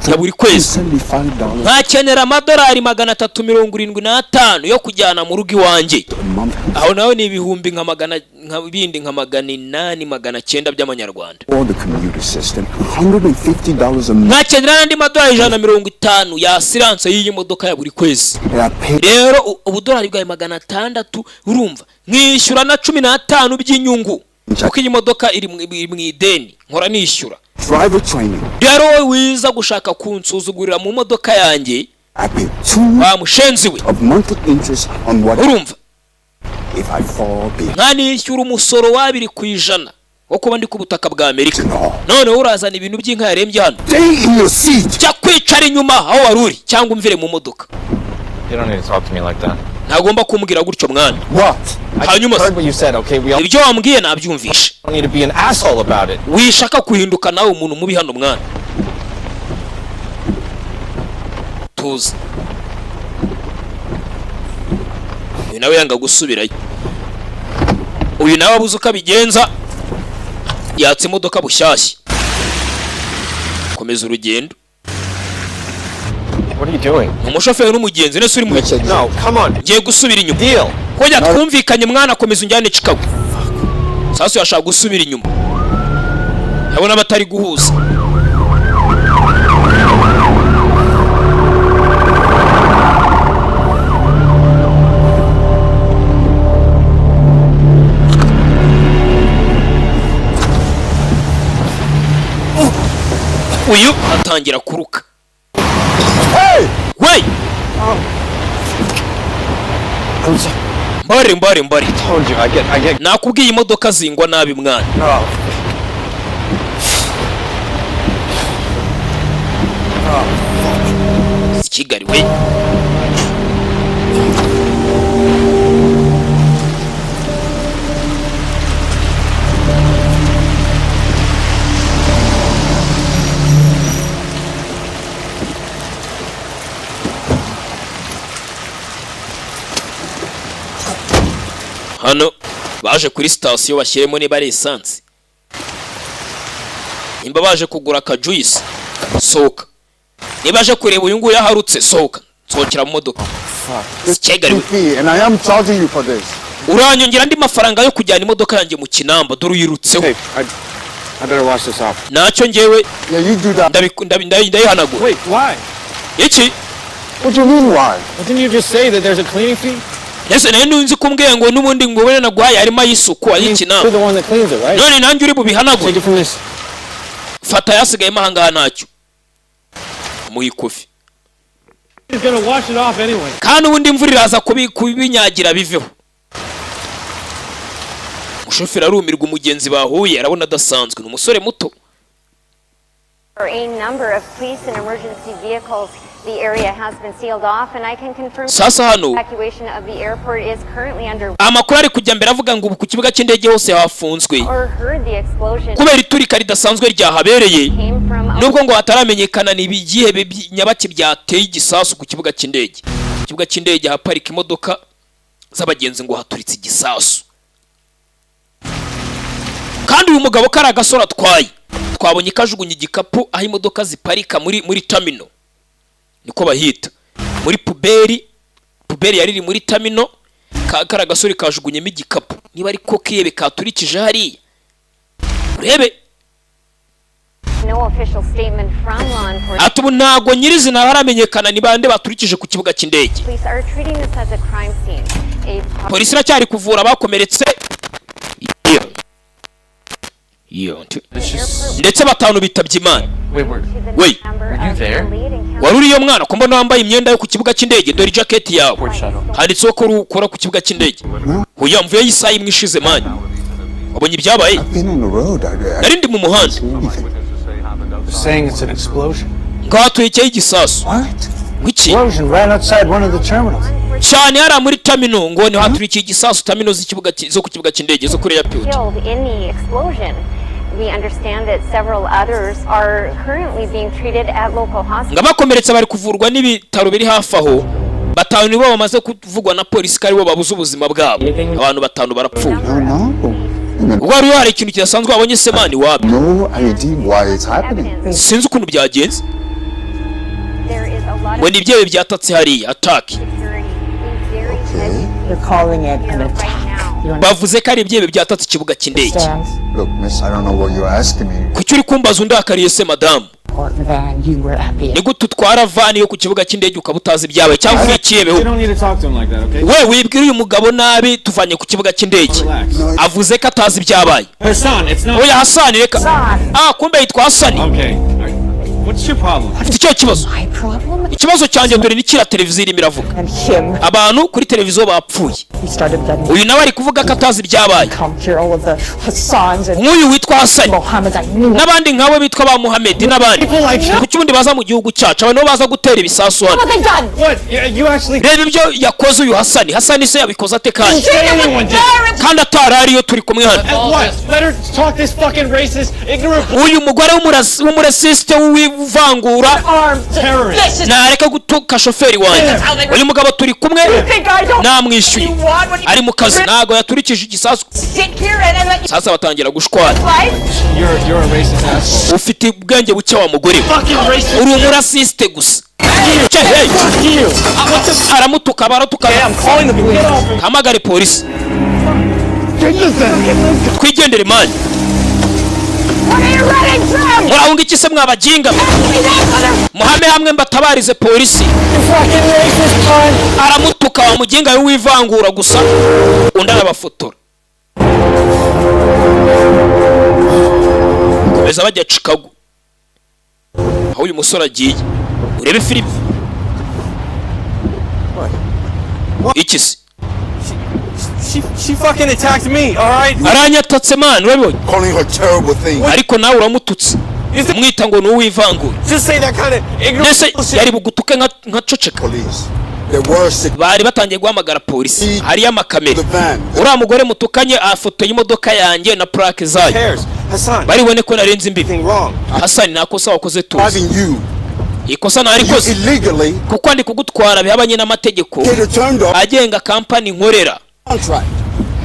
ya buri kwezi. $75 Nkakenera amadolari 375 yo kujyana mu rugo iwanjye. a month Aho nawe ni ibihumbi nka magana nka bindi nka 800, 900 by'amanyarwanda. for the commuter system. $150 a month. Nkakenera n'andi madolari 150 ya assurance y'iyi modoka ya buri kwezi. And I pay Rero ubudolari bwawe 600, urumva nkishyura na 15 by'inyungu, kuko iyi modoka iri mu ideni, nkora nishyura. driver training. Rero wowe wiza gushaka kunsuzugurira mu modoka yanjye, I pay two wa mushenzi we. of monthly interest on what Urumva, if I fall behind. nkanishyura umusoro wa 2% wo kuba ndi ku butaka bwa Amerika. No. Noneho urazana ibintu by'inka yarembye hano. Stay in your seat. Jya kwicara inyuma aho wari uri, cyangwa umvire mu modoka. You don't need to talk to me like that. Ntagomba kumbwira gutyo, mwana. What? I Hanyuma se, heard what you said, okay? We all ibyo wambwiye nabyumvishe. don't need to be an asshole about it. Wishaka guhinduka nawe umuntu mubi hano, mwana, tuza. Uyu nawe yanga gusubirayo, uyu nawe abuze uko abigenza, yatsa imodoka bushyashya, komeza urugendo. What are you doing? Umushoferi n'umugenzi nese uri mu No, come on. Ngiye gusubira inyuma. Deal. Kojya twumvikanye, mwana, komeza unjyane Chicago. Sasa yashaka gusubira inyuma, ndabona batari guhuza. Uyu atangira kuruka we. I'm sorry. Mbare, mbare, mbare. Told you, I get. Nakubwiye imodoka zingwa nabi, mwana. No. Kigali we. Hano baje kuri sitasiyo bashyiremo niba ari essence, nimba baje kugura akajuice, sohoka. Niba aje kureba uyu nguyu aharutse, sohoka, nsohokera mu modoka. Kigali we. Fee, and I am charging you for this. Uranyongera andi mafaranga yo kujyana imodoka yanjye mu kinamba, dore uyirutseho. Hey, I better wash this off. Ntacyo ngewe. Yeah, you do that. Ndayihanagura. Wait, why? Iki? What do you mean, why? Well, didn't you just say that there's a cleaning fee? Ese nayo nunzi kumbwiye ngo n'ubundi ngo wenda naguhaye harimo ay'isuku, ay'ikinamba? You're the one that cleans it, right? None nanjye uri bubihanagure? Take it from this. Fata yasigayemo ahangaha, ntacyo, muha ikofi. He's gonna wash it off anyway. Kandi ubundi imvura iraza kubinyagira biveho. Umushoferi arumirwa, umugenzi bahuye arabona adasanzwe, ni umusore muto. For a number of police and emergency vehicles, the area has been sealed off, and I can confirm Sasa hano evacuation of the airport is currently under amakuru ari kujya mbere avuga ngo ubu ku kibuga cy'indege hose hafunzwe or heard the explosion kubera iturika ridasanzwe ryahabereye, came from nubwo ngo hataramenyekana ni ibyihebe nyabaki byateye igisasu ku kibuga cy'indege. Ku kibuga cy'indege haparika imodoka z'abagenzi, ngo haturitse igisasu. Kandi uyu mugabo kari agasore atwaye, twabonye kajugunya igikapu aho imodoka ziparika muri terminal, niko bahita muri poubelle. Poubelle yari iri muri terminal, kari agasore kajugunyemo igikapu, niba ariko kihebe katurikije hariya, urebe. No official statement from law enforcement. Ati ubu ntabwo nyirizina haramenyekana ni bande baturikije ku kibuga cy'indege. Police are treating this as a crime scene. A Polisi iracyari kuvura abakomeretse. Iyo ndetse batanu bitabye Imana. Wait, were, Wait. were you there? Wari uriyo, mwana, ko mbona wambaye imyenda yo ku kibuga cy'indege? Dore ijaketi yawe, handitseho ko ukora ku kibuga cy'indege. Oya, mvuyeyo isaha imwe ishize, man. Wabonye ibyabaye? I've been on the road. I Nari ndi mu muhanda. anything. Saying it's an explosion. Ngo haturikiyeho igisasu. What? Wiki? Explosion right outside one of the terminals. Cyane, hariya muri terminal ngo niho haturikiye igisasu, terminal z'ikibuga zo ku kibuga cy'indege zo kuri airport. Killed in the explosion. We understand that several others are currently being treated at local Ngo hospitals. abakomeretse bari kuvurwa n'ibitaro biri hafi aho. Batanu nibo bamaze kuvugwa na polisi ko aribo babuze ubuzima bwabo, abantu batanu barapfuye. No, no. Ubwo hari ikintu kidasanzwe wabonye se, man? Wapi. No idea why it's happening. Sinzi ukuntu byagenze. There is a lot Ngo of ni ibyewe byatatse hariya, attack. security in very Okay. They're calling it an here right attack. now. You Bavuze ko ari ibyebe byatatse ikibuga cy'indege. understand? Look, miss, I don't know what you're asking me. Kuki uri kumbaza undakariye se, madamu? Or van, you were at the Ni gute utwara van yo ku kibuga cy'indege ukaba utazi ibyawe cyangwa uri ikiyebeho? You don't need to talk to him like that, okay? We wibwira uyu mugabo nabi, tuvanye ku kibuga cy'indege. Relax. Avuze ko atazi ibyabaye. Hassan, it's not. Oya Hasani, reka. Ah, kumbe yitwa Hasani. Okay. All right. What's your problem? Ufite icyo kibazo? My problem Ikibazo cyanjye dore ni kiriya televiziyo irimo iravuga. and him. Abantu kuri televiziyo bapfuye. He started letting Uyu nawe ari kuvuga ko atazi ibyabaye. come here, all of the Hassans and Nk'uyu witwa Hasani Mohammeds I knew. n'abandi nkawe bitwa ba Muhamedi n'abandi, kuki ubundi baza mu gihugu cyacu, abantu bo baza gutera ibisasu hano? What have they done? What? You actually Reba ibyo yakoze uyu Hasani. Hasani se yabikoze ate kandi say anyone did? kandi atari ariyo turi kumwe hano? And what? Let her talk this fucking racist, ignorant Uyu mugore w'umurasisite w'ivangura Armed. terrorist. nareka gutuka shoferi wanjye. Uyu mugabo turi kumwe Think I don't namwishyuye, ari mu kazi, ntabwo yaturikije igisasu. sit here and let you Sasa batangira gushwana. life? You're a racist asshole. Ufite ubwenge buke wa mugore we. Fucking racist. Uri umurasisite gusa. Che, hey. You. What the? Aramutuka, baratuka. I'm calling the police. Hamagare polisi, twigendere, man. What are you running from? Murahunga iki se, mwabaginga? Muhame hamwe mbatabarize polisi. Fucking racist cunt. Aramutuka wa muginga we w'ivangura gusa, undi arabafotora. Komeza bajya Chicago aho uyu musore agiye. Urebe filime iki se? She fucking attacked me. All right. Aranyatatse, man, urabibonye? Calling her terrible things. Ariko nawe uramututse, umwita ngo ni uw'ivangura. Just say that kind of ignorant Mbese bullshit. yari bugutuke nka ceceka? Police. There were six. Bari batangiye guhamagara polisi, hariyo amakamera. The van. Uriya mugore mutukanye afotoye imodoka yanjye na plaque zayo. Cares. Hassan. Baribone ko narenze imbibi. Anything wrong? Hasani, nta kosa wakoze, tuzi. Driving you Ikosa narikoze illegally. kuko ndi kugutwara bihabanye n'amategeko Get it turned off. agenga kampani nkorera. Contract.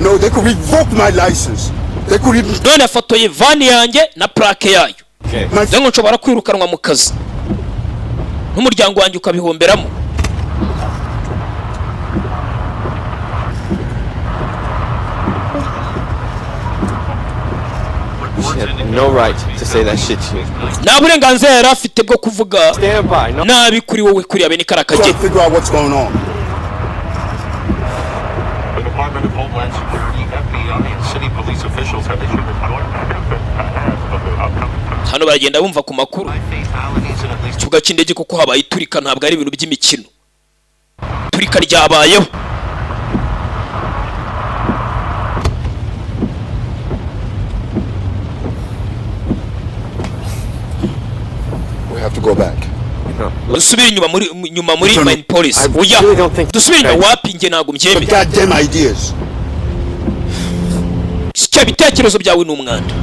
No, they could revoke my license. They could even None afotoye van yanjye na plaque yayo. Okay. my Rero ngo nshobora kwirukanwa mu kazi n'umuryango wanjye ukabihomberamo. She had no right to say that shit to you. Nta burenganzira yari afite bwo kuvuga Stand by. No. nabi kuri wowe kuriya bene kariya trying kageni. to figure out what's going on. The Department of Homeland Security, FBI, and city police officials have issued a joint ahead of the upcoming Hano baragenda bumva ku makuru. fatalities in at least Ikibuga cy'indege kuko habaye iturika, ntabwo ari ibintu by'imikino, iturika ryabayeho. We have to go back. Dusubire inyuma muri nyuma muri No, no. mine police. I Oya, really don't think- dusubire inyuma wapi, njye ntabwo mbyemera. Goddamn ideas. Sicyo, ibitekerezo byawe ni umwanda.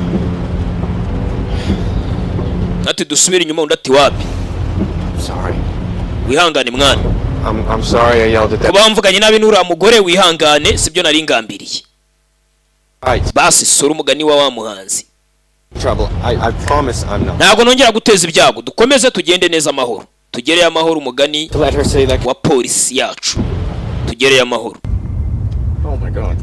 Ati dusubire inyuma, undi ati wapi. Sorry. Wihangane mwana. I'm sorry I yelled at that. Kuba mvuganye nabi n'uriya mugore, wihangane, sibyo nari ngambiriye. Right. Basi sora umugani wa wa muhanzi. Trouble. I promise I'm not. Ntabwo nongera guteza ibyago, dukomeze tugende neza amahoro, tugereye amahoro, umugani To let her say that. wa polisi yacu, tugereye amahoro. Oh my God.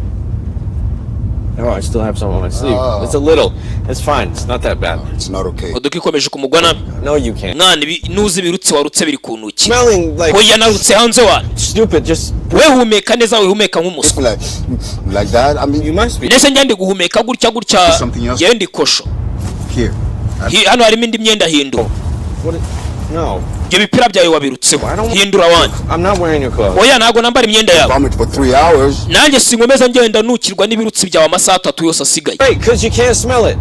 No, I still have some on my sleeve. Oh. It's a little. It's fine. It's not that bad. It's not okay. Imodoka ikomeje kumugwa nabi. No, you can't. Mwana, ibi nuzi ibirutsi warutse biri ku ntoki. Smelling like Oya, narutse hanze wana. stupid. Just We humeka neza, wihumeka nk'umuswa. Like that. I mean, you must be. Ndetse njya ndi guhumeka gutya gutya. Something else. Njyewe ndi kosho. Here. Hano harimo indi myenda, hindura. What? No, Ibyo bipira byawe wabirutseho, I don't- hindura wanjye. I'm not wearing your clothes. Oya, ntabwo nambara imyenda yawe. Vomit for 3 hours. Nanjye sinkomeza ngenda nukirwa n'ibirutsi byawe amasaha 3 yose asigaye. Great, cause you can't smell it.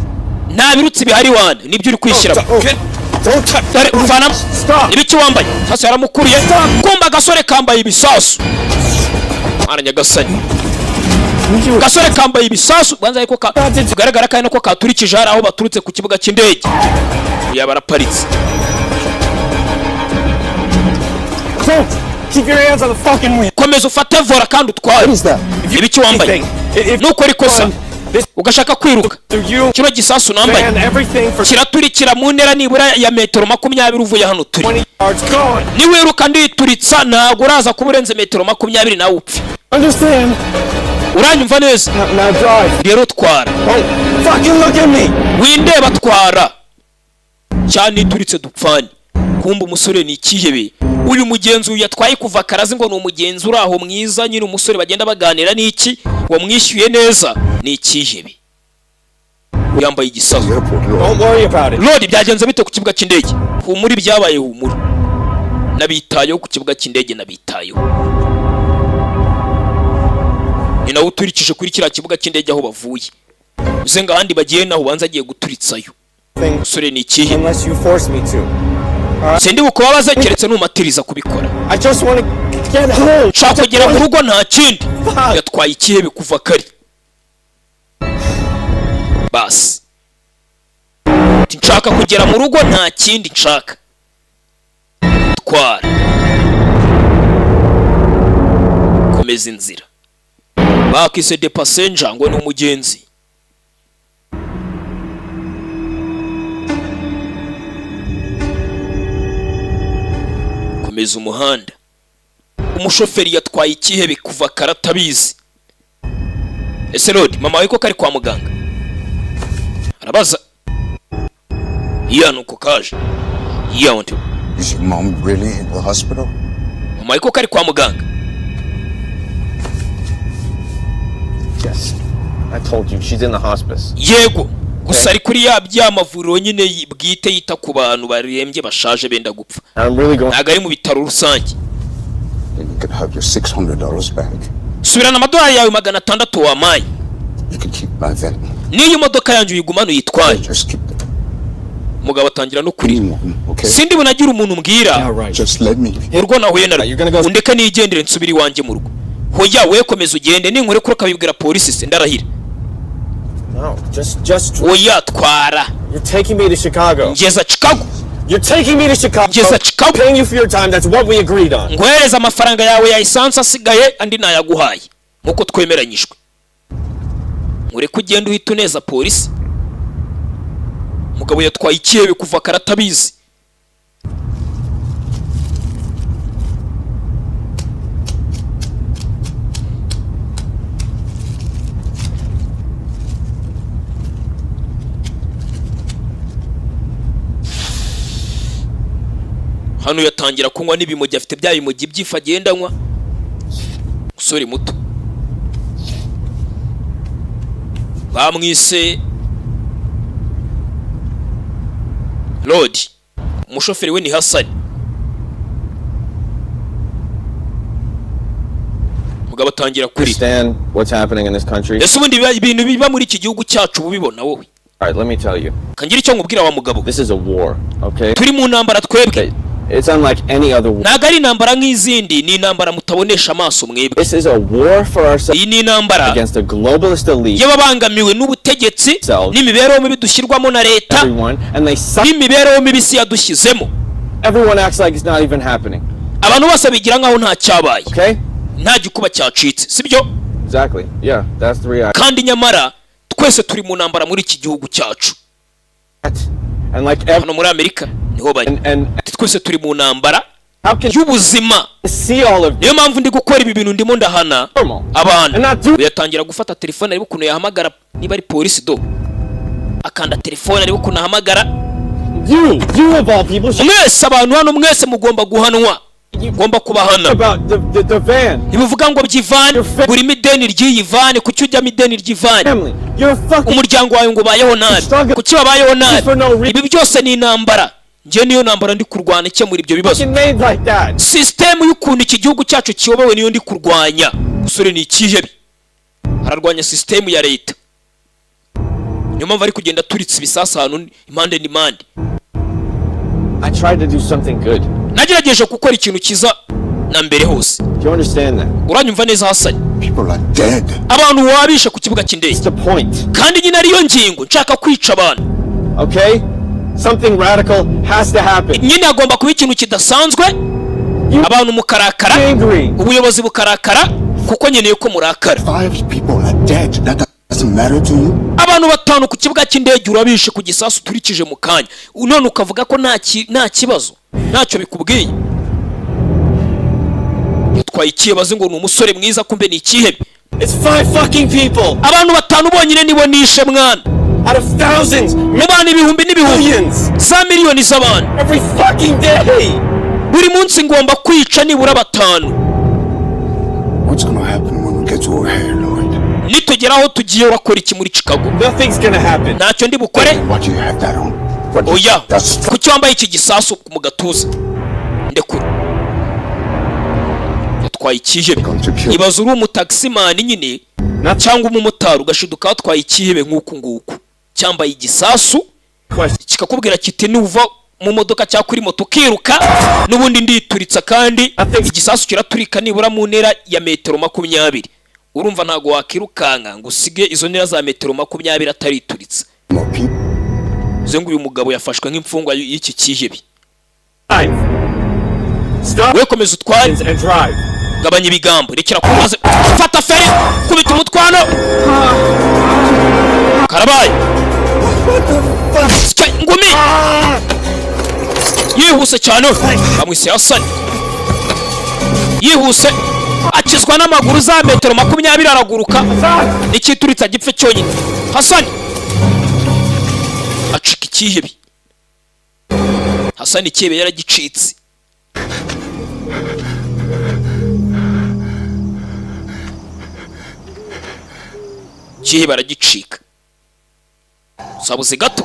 Nta birutsi bihari wana, nibyo uri kwishyiramo. Oh, get Dore uvanamo. Ibiki wambaye? Sasa yaramukuriye. Kumba agasore kambaye ibisasu. Mwana nyagasani, gasore kambaye ibisasu banza, ariko bigaragara kandi ko katurikije hari aho baturutse ku kibuga cy'indege. Yaba araparitse. Don't! Keep your hands on the fucking wheel. Komeza ufate volant kandi utware. Ibiki wambaye? Nukora ikosa ugashaka kwiruka, kino gisasu nambaye kiraturikira mu ntera nibura ya metero 20 uvuye hano turi. Niwiruka ndituritsa, ntabwo uraza kuba urenze metero 20 nawe upfe. Uranyumva neza? Rero twara. Windeba, twara cyane, ituritse dupfane. Kumba umusore ni ikihebe. Uyu mugenzi uyu yatwaye kuva karazi ngo ni umugenzi uri aho mwiza nyine, umusore bagenda baganira n'iki, wamwishyuye neza, ni ikihebe, yambaye igisasu. Lord, byagenze bite ku kibuga cy'indege? Humura, ibyabaye humura, nabitayeho ku kibuga cy'indege, nabitayeho. Ni nawe uturikije kuri kiriya kibuga cy'indege aho bavuye, uze ngo ahandi bagiye naho ubanza agiye guturitsayo. Umusore ni ikihe? Unless you force me to. Sindi bukubabaze keretse numatiriza kubikora. I just want to get home. Nshaka kugera mu rugo, nta kindi. Yatwaye ikihebe kuva kare. Basi. Ati, nshaka kugera mu rugo, nta kindi nshaka. Twara, komeza inzira. Bakise the passenger ngo ni umugenzi. Komeza umuhanda. Umushoferi yatwaye ikihebe kuva kare atabizi. Ese Lodi, mama wawe ko kari kwa muganga? Arabaza iya nuko kaje iya undi. Is your mom really in the hospital? Mama wawe ko kari kwa muganga? Yes. I told you, she's in the hospice. Yego, gusa ari kuri ya bya mavuriro nyine bwite yita ku bantu barembye, bashaje, benda gupfa. I'm really going. Ntabwo ari mu bitaro rusange. Then you can have your $600 back. Subirana amadolari yawe 600 wampaye. You can keep my van. N'iyo modoka yanjye uyigumane uyitwaye. Just keep the Umugabo atangira no kurira. Okay? Sindi bunagire umuntu mbwira. Just let me. Urwo nahuye narwo, undeke nigendere nsubire iwanjye mu rugo. Hoya, we komeza ugende, ninkore kuri ukabibwira polisi se ndarahira. No, just. Oya, twara. You're taking me to Chicago. Ngeza Chicago. You're taking me to Chicago. Ngeza Chicago. Paying you for your time. That's what we agreed on. Ngohereza amafaranga yawe ya esanse asigaye, andi nayaguhaye nk'uko twemeranyijwe. Nkureke ugende uhita uneza polisi. Umugabo yatwaye ikihebe kuva kare atabizi. Hano yatangira kunywa n'ibimogi, afite bya bimogi by'ifu agenda anywa. Umusore muto bamwise Lodi, umushoferi we ni Hasani. Mugabo atangira kurira. Understand what's happening in this country? Ese ubundi ibintu biba muri iki gihugu cyacu ubibona wowe? All right, let me tell you. Kangira icyo nkubwira wa mugabo. This is a war, okay? Turi mu ntambara twebwe. It's unlike any other war. Ntabwo ari intambara nk'izindi, ni intambara mutabonesha amaso mwebwe. This is a war for ourselves Iyi ni intambara against a globalist elite. y'ababangamiwe n'ubutegetsi n'imibereho mibi dushyirwamo na leta Everyone, and they suck. n'imibereho mibi isi yadushyizemo. Everyone acts like it's not even happening. Abantu bose bigira nkaho nta cyabaye, Okay? nta gikuba cyacitse, sibyo? Exactly. Yeah, that's the reality. Kandi nyamara twese turi mu ntambara muri iki gihugu cyacu. And like every, Hano muri Amerika niho bari. and Ati twese turi mu ntambara how can y'ubuzima. see all of Niyo mpamvu ndi gukora ibi bintu, ndimo ndahana normal? abantu. And not do Yatangira gufata telefone arebe ukuntu yahamagara niba ari polisi. Do akanda telefone arebe ukuntu ahamagara. You of all people should Mwese abantu hano, mwese mugomba guhanwa, ngomba kubahana. about the van. Ntibivuga ngo by'ivani, burimo ideni ry'iyi van. Kuki ujyamo ideni ry'ivani? Family. You're fucking Umuryango wawe ngo ubayeho nabi, kuki babayeho nabi? Ibi byose ni intambara. Njye niyo ntambara ndi kurwana ikemura ibyo bibazo. made like that. Sisitemu y'ukuntu iki gihugu cyacu kiyobowe niyo ndi kurwanya. Musore ni ikihebe, ararwanya sisitemu ya leta. Niyo mpamvu ari kugenda aturitse ibisasu ahantu impande n'impande. I tried to do something good. Nagerageje gukora ikintu cyiza na mbere hose. Do you understand that? Uranyumva neza, Hasani? People are dead. Abantu wabishe ku kibuga cy'indege. It's the point. Kandi nyine ariyo ngingo, nshaka kwica abantu. Okay? Something radical has to happen. Nyine hagomba kuba ikintu kidasanzwe, abantu mukarakara, Angry. ubuyobozi bukarakara, kuko nkeneye ko murakara. Five people are dead. That doesn't matter to you? Abantu batanu ku kibuga cy'indege urabishe ku gisasu uturikije mu kanya, none ukavuga ko nta kibazo, ntacyo bikubwiye. Yatwaye ikibazo ngo ni umusore mwiza, kumbe ni ikihebe. It's five fucking people Abantu batanu bonyine nibo nishe, mwana, out of thousands, mu bantu ibihumbi n'ibihumbi, millions, za miliyoni z'abantu. Every fucking day. Buri munsi ngomba kwica nibura batanu. What's gonna happen when we get to O'Hare, Lloyd? Nitugera aho tugiye, urakora iki muri Chicago? Nothing's gonna happen. Ntacyo ndi bukore. What do you have that on? What Oya. That's Kuki wambaye iki gisasu mu gatuza? Ndekura. Yatwaye ikihebe. going to kill. Ibaze uri umutagisimani nyine cyangwa umumotari, ugashiduka watwaye ikihebe nk'uku nguku cyambaye igisasu, Question. kikakubwira kiti: "Nuva mu modoka cyangwa kuri moto ukiruka, n'ubundi ndituritsa." Kandi igisasu kiraturika nibura mu ntera ya metero 20. Urumva ntabwo wakirukanka ngo usige izo ntera za metero 20 atarituritsa. More people. Bivuze ngo uyu mugabo yafashwe nk'imfungwa y'iki kihebe. Drive. Stop We, komeza utware. and drive. Gabanya ibigambo, rekera kumaze, fata feri, kubita umutwano, karabaye. Sike, ngumi yihuse cyane, bamwise Hasani. Yihuse akizwa n'amaguru za metero 20, araguruka n'ikituritsa gipfe cyonyine. Hasani acika ikihebe. Hasani ikihebe yaragicitse. Ikihebe aragicika, sabuze gato.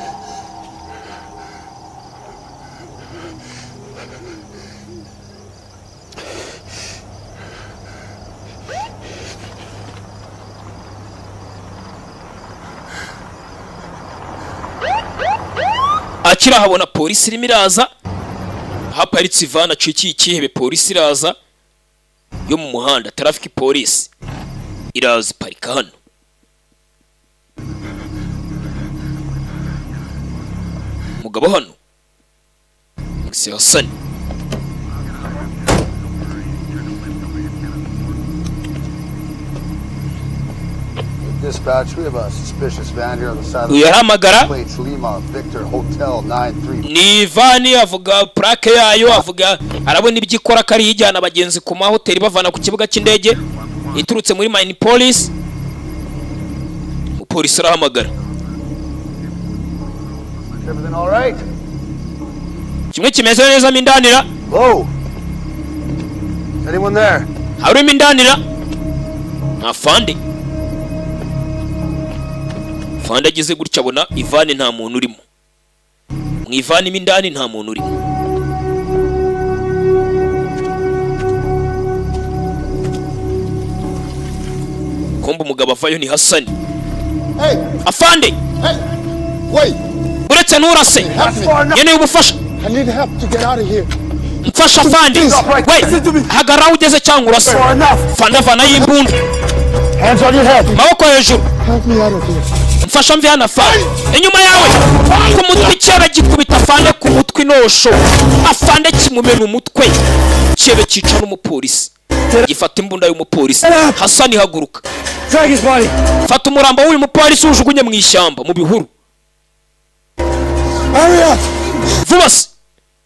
Akirahabona polisi irimo iraza ahaparitse ivana acikiye ikihebe. Polisi iraza yo mu muhanda, traffic police iraza iparika hano. Umugabo hano Alexis Hasani. Dispatch, we have a suspicious van here on the side of Uyu arahamagara. Plates Lima Victor Hotel 93. Ni van, avuga plaque yayo, avuga arabona ibyo ikora, ko ariyo ijyana abagenzi ku mahoteli bavana ku kibuga cy'indege, iturutse muri Minneapolis. Umupolisi arahamagara. Everything all right? Kimwe kimeze neza mo indanira? Hello? Is anyone there? Harimo indanira nta fande. Fande ageze gutya abona ivan nta muntu urimo. Mu ivan mo indani nta muntu urimo. Kumba umugabo avayo ni Hasani. Hey! Afande! Hey! Wait! Uretse, nturase. Help me! Nkeneye ubufasha. I need help to get out of here. Mfasha, afande. We, hagarara aho ugeze cyangwa urase. Fande avanayo imbunda. Hands on your head! Maboko hejuru. Help me out of here. Mfasha mve hano, afande. Inyuma yawe! Ku mutwe! Icyebe gikubita afande ku mutwe inosho, afande kimumena umutwe. Cyebe cyica n'umupolisi, gifata imbunda y'umupolisi. Hasani, haguruka. Drag his body. Fata umurambo w'uyu mupolisi ujugunye mu ishyamba, mu bihuru. Hurry up! Vuba se.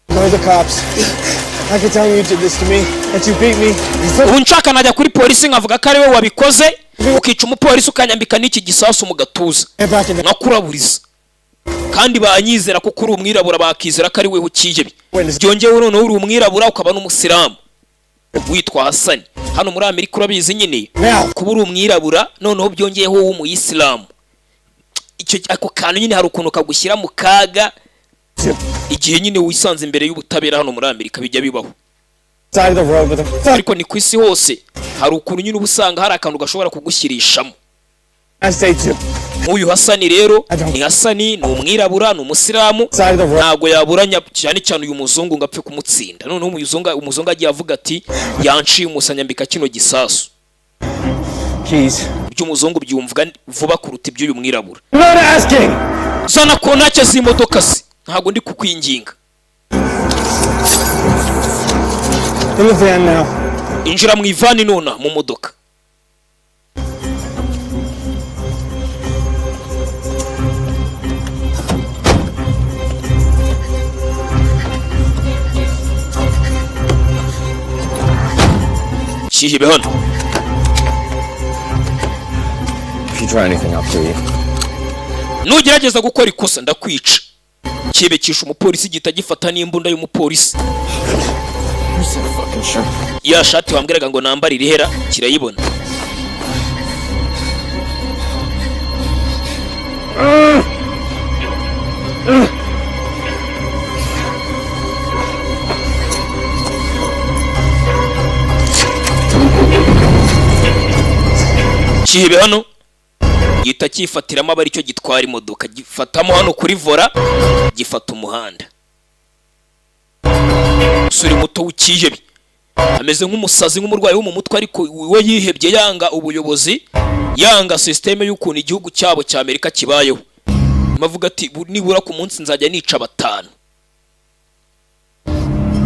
Call the cops. I can tell you did this to me, that you beat me. You put Ubu nshaka najya kuri polisi nkavuga ko ari we wabikoze, ukica umupolisi, ukanyambika n'iki gisasu mu gatuza, me back in the nkakuraburiza, kandi banyizera kuko uri umwirabura, bakizera ko ari we ukihebye. Byongewe noneho uri umwirabura ukaba n'umusilamu, witwa Hasani. Hano muri Amerika urabizi nyine, kuba uri umwirabura noneho byongeyeho w'umuyisilamu, icyo ako kantu nyine hari ukuntu kagushyira mu kaga igihe nyine wisanze imbere y'ubutabera. Hano muri Amerika bijya bibaho. Side of the road with a fuck. Ariko ni ku isi hose, hari ukuntu nyine uba usanga hari akantu gashobora kugushyirishamo. I say too. Nk'uyu Hasani rero, ni Hasani, ni umwirabura, ni umusilamu, ntabwo yaburanya cyane cyane uyu muzungu ngo apfe kumutsinda. Noneho umuzungu agiye avuga ati: "Yanciye umusanyambika kino gisasu." Keys. Iby'umuzungu byumvwa vuba kuruta iby'uyu mwirabura. I'm not asking! Zana kontake z'imodoka se, ntabwo ndi kukwinginga. In the van now. Injira mu ivani nona, mu modoka. Kihibe hano. If you try anything, I'll kill you. Nugerageza gukora ikosa ndakwica. Kibekisha umupolisi, gihita gifata n'imbunda y'umupolisi. Where's that fucking shirt? Ya shati wambwiraga ngo nambare irihera? Kirayibona. Kihibe hano gihita cyifatiramo, aba aricyo gitwara imodoka. Gifatamo hano kuri volant, gifata umuhanda. Umusore muto w'ikihebe ameze nk'umusazi, nk'umurwayi wo mu mutwe, ariko we yihebye, yanga ubuyobozi, yanga sisiteme y'ukuntu igihugu cyabo cya Amerika kibayeho. Avuga ati: "Nibura ku munsi nzajya nica batanu."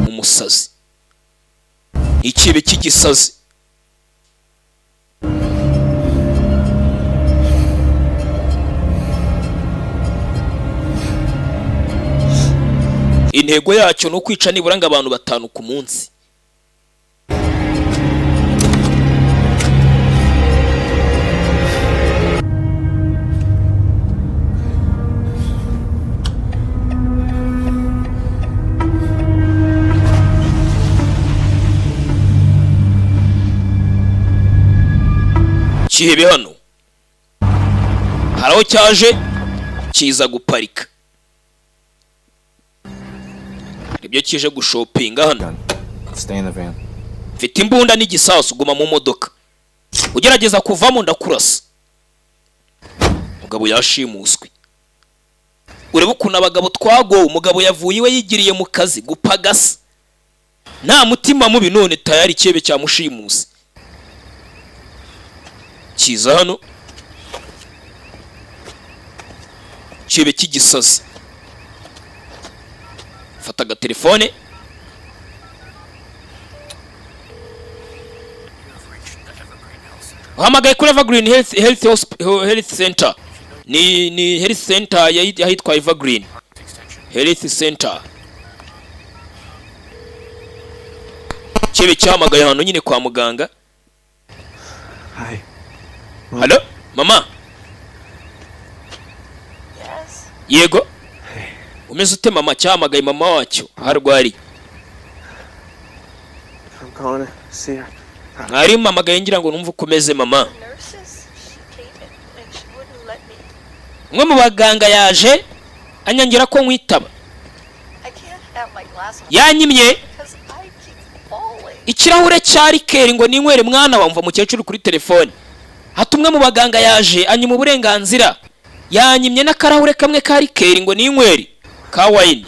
Umusazi, ikibe cy'igisazi. Intego yacyo ni ukwica nibura ngo abantu batanu ku munsi. Kihebe hano hari aho cyaje kiza guparika, ibyo kije gushopinga hano. Stay in the van. Mfite imbunda n'igisasu, guma mu modoka, ugerageza kuvamo ndakurasa. Umugabo yashimuswe. Urebe ukuntu abagabo twagowe. Umugabo yavuye iwe yigiriye mu kazi gupagasa, nta mutima mubi, none tayari ikebe cyamushimuse. Kiza hano, kibe cy'igisazi, fata agatelefone. Uhamagaye kuri Evergreen Health Center. Ni Health Center y'ahitwa Evergreen Health Center. Kibe cyahamagaye ahantu nyine kwa muganga. Hi. Halo, mama. Yego, umeze ute mama? Cyahamagaye mama wacyo aho arwariye. I'm calling to see her. Mwari mpamagaye ngira ngo numve uko umeze mama. Nurses, she came in and she wouldn't let me. Umwe mu baganga yaje anyangira ko nkwitaba. I can't have my glass of Yanyimye because I keep falling. ikirahure cya liqueur ngo ninywere. Mwana, wumva mukecuru kuri telefone hati: "Umwe mu baganga yaje anyima uburenganzira, yanyimye n'akarahure kamwe ka liqueur ngo ninywere ka wine."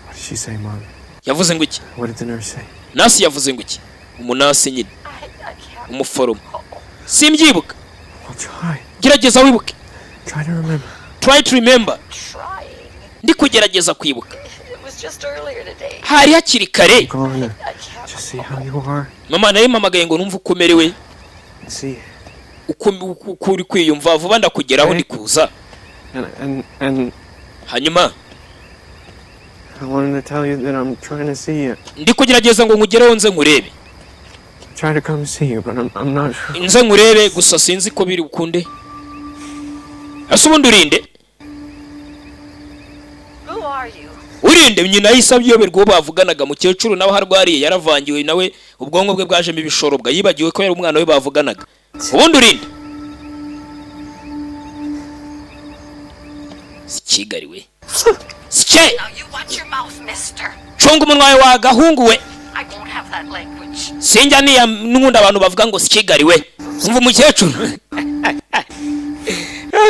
What did she say, Mom? Yavuze ngo iki? What did the nurse say? Nurse yavuze ngo iki? Umunasi nyine. I can't Umuforomo, simbyibuka. Well, try. Gerageza wibuke. Try to remember. Try to remember. Trying. Ndi kugerageza kwibuka. It was just earlier today. Hari hakiri kare. I'm calling to I can't just see how you are. Mama, nari mpamagaye ngo numve uko umerewe. See. Uko uri kwiyumva. Vuba ndakugeraho, ndi kuza. And Hanyuma I wanted to tell you that I'm trying to see you. ndi kugerageza ngo nkugereho nze nkurebe. I'm trying to come see you, but I'm not sure. Nze nkurebe, gusa sinzi ko biri bukunde. Ese ubundi urinde? Who are you? Urinde? Nyina yahise ayoberwa uwo bavuganaga. Mukecuru nawe aho arwariye yaravangiwe, nawe ubwonko bwe bwajemo ibishorobwa, yibagiwe ko yari umwana we bavuganaga. Ubundi urinde? Si Kigali we, sike. Now you watch your mouth, mister. Cunga umunwa wawe wa gahungu we. I won't have that language. Sinjya niya n'ubundi abantu bavuga ngo si Kigali we. Umva umukecuru.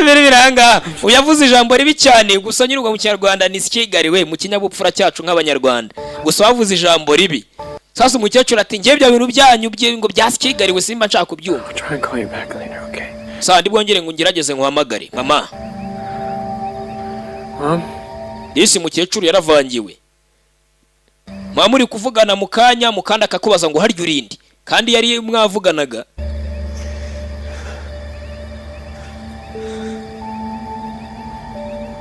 Mbere biranga uyavuze ijambo ribi cyane. Gusa nyir'ubwo mu Kinyarwanda ni sikigariwe, mu kinyabupfura cyacu nk'Abanyarwanda. Gusa wavuze ijambo ribi. Sasa umukecuru ati: "Ngewe ibyo bintu byanyu ngo bya sikigariwe simba nshaka kubyumva." I'll try and call you back later, okay? Sa ndi bwongere ngo ngerageze nkuhamagare, mama. Mom? Disi mukecuru yaravangiwe. Muba muri kuvugana mu kanya mu kandi akakubaza ngo harya urindi, kandi yari mwavuganaga.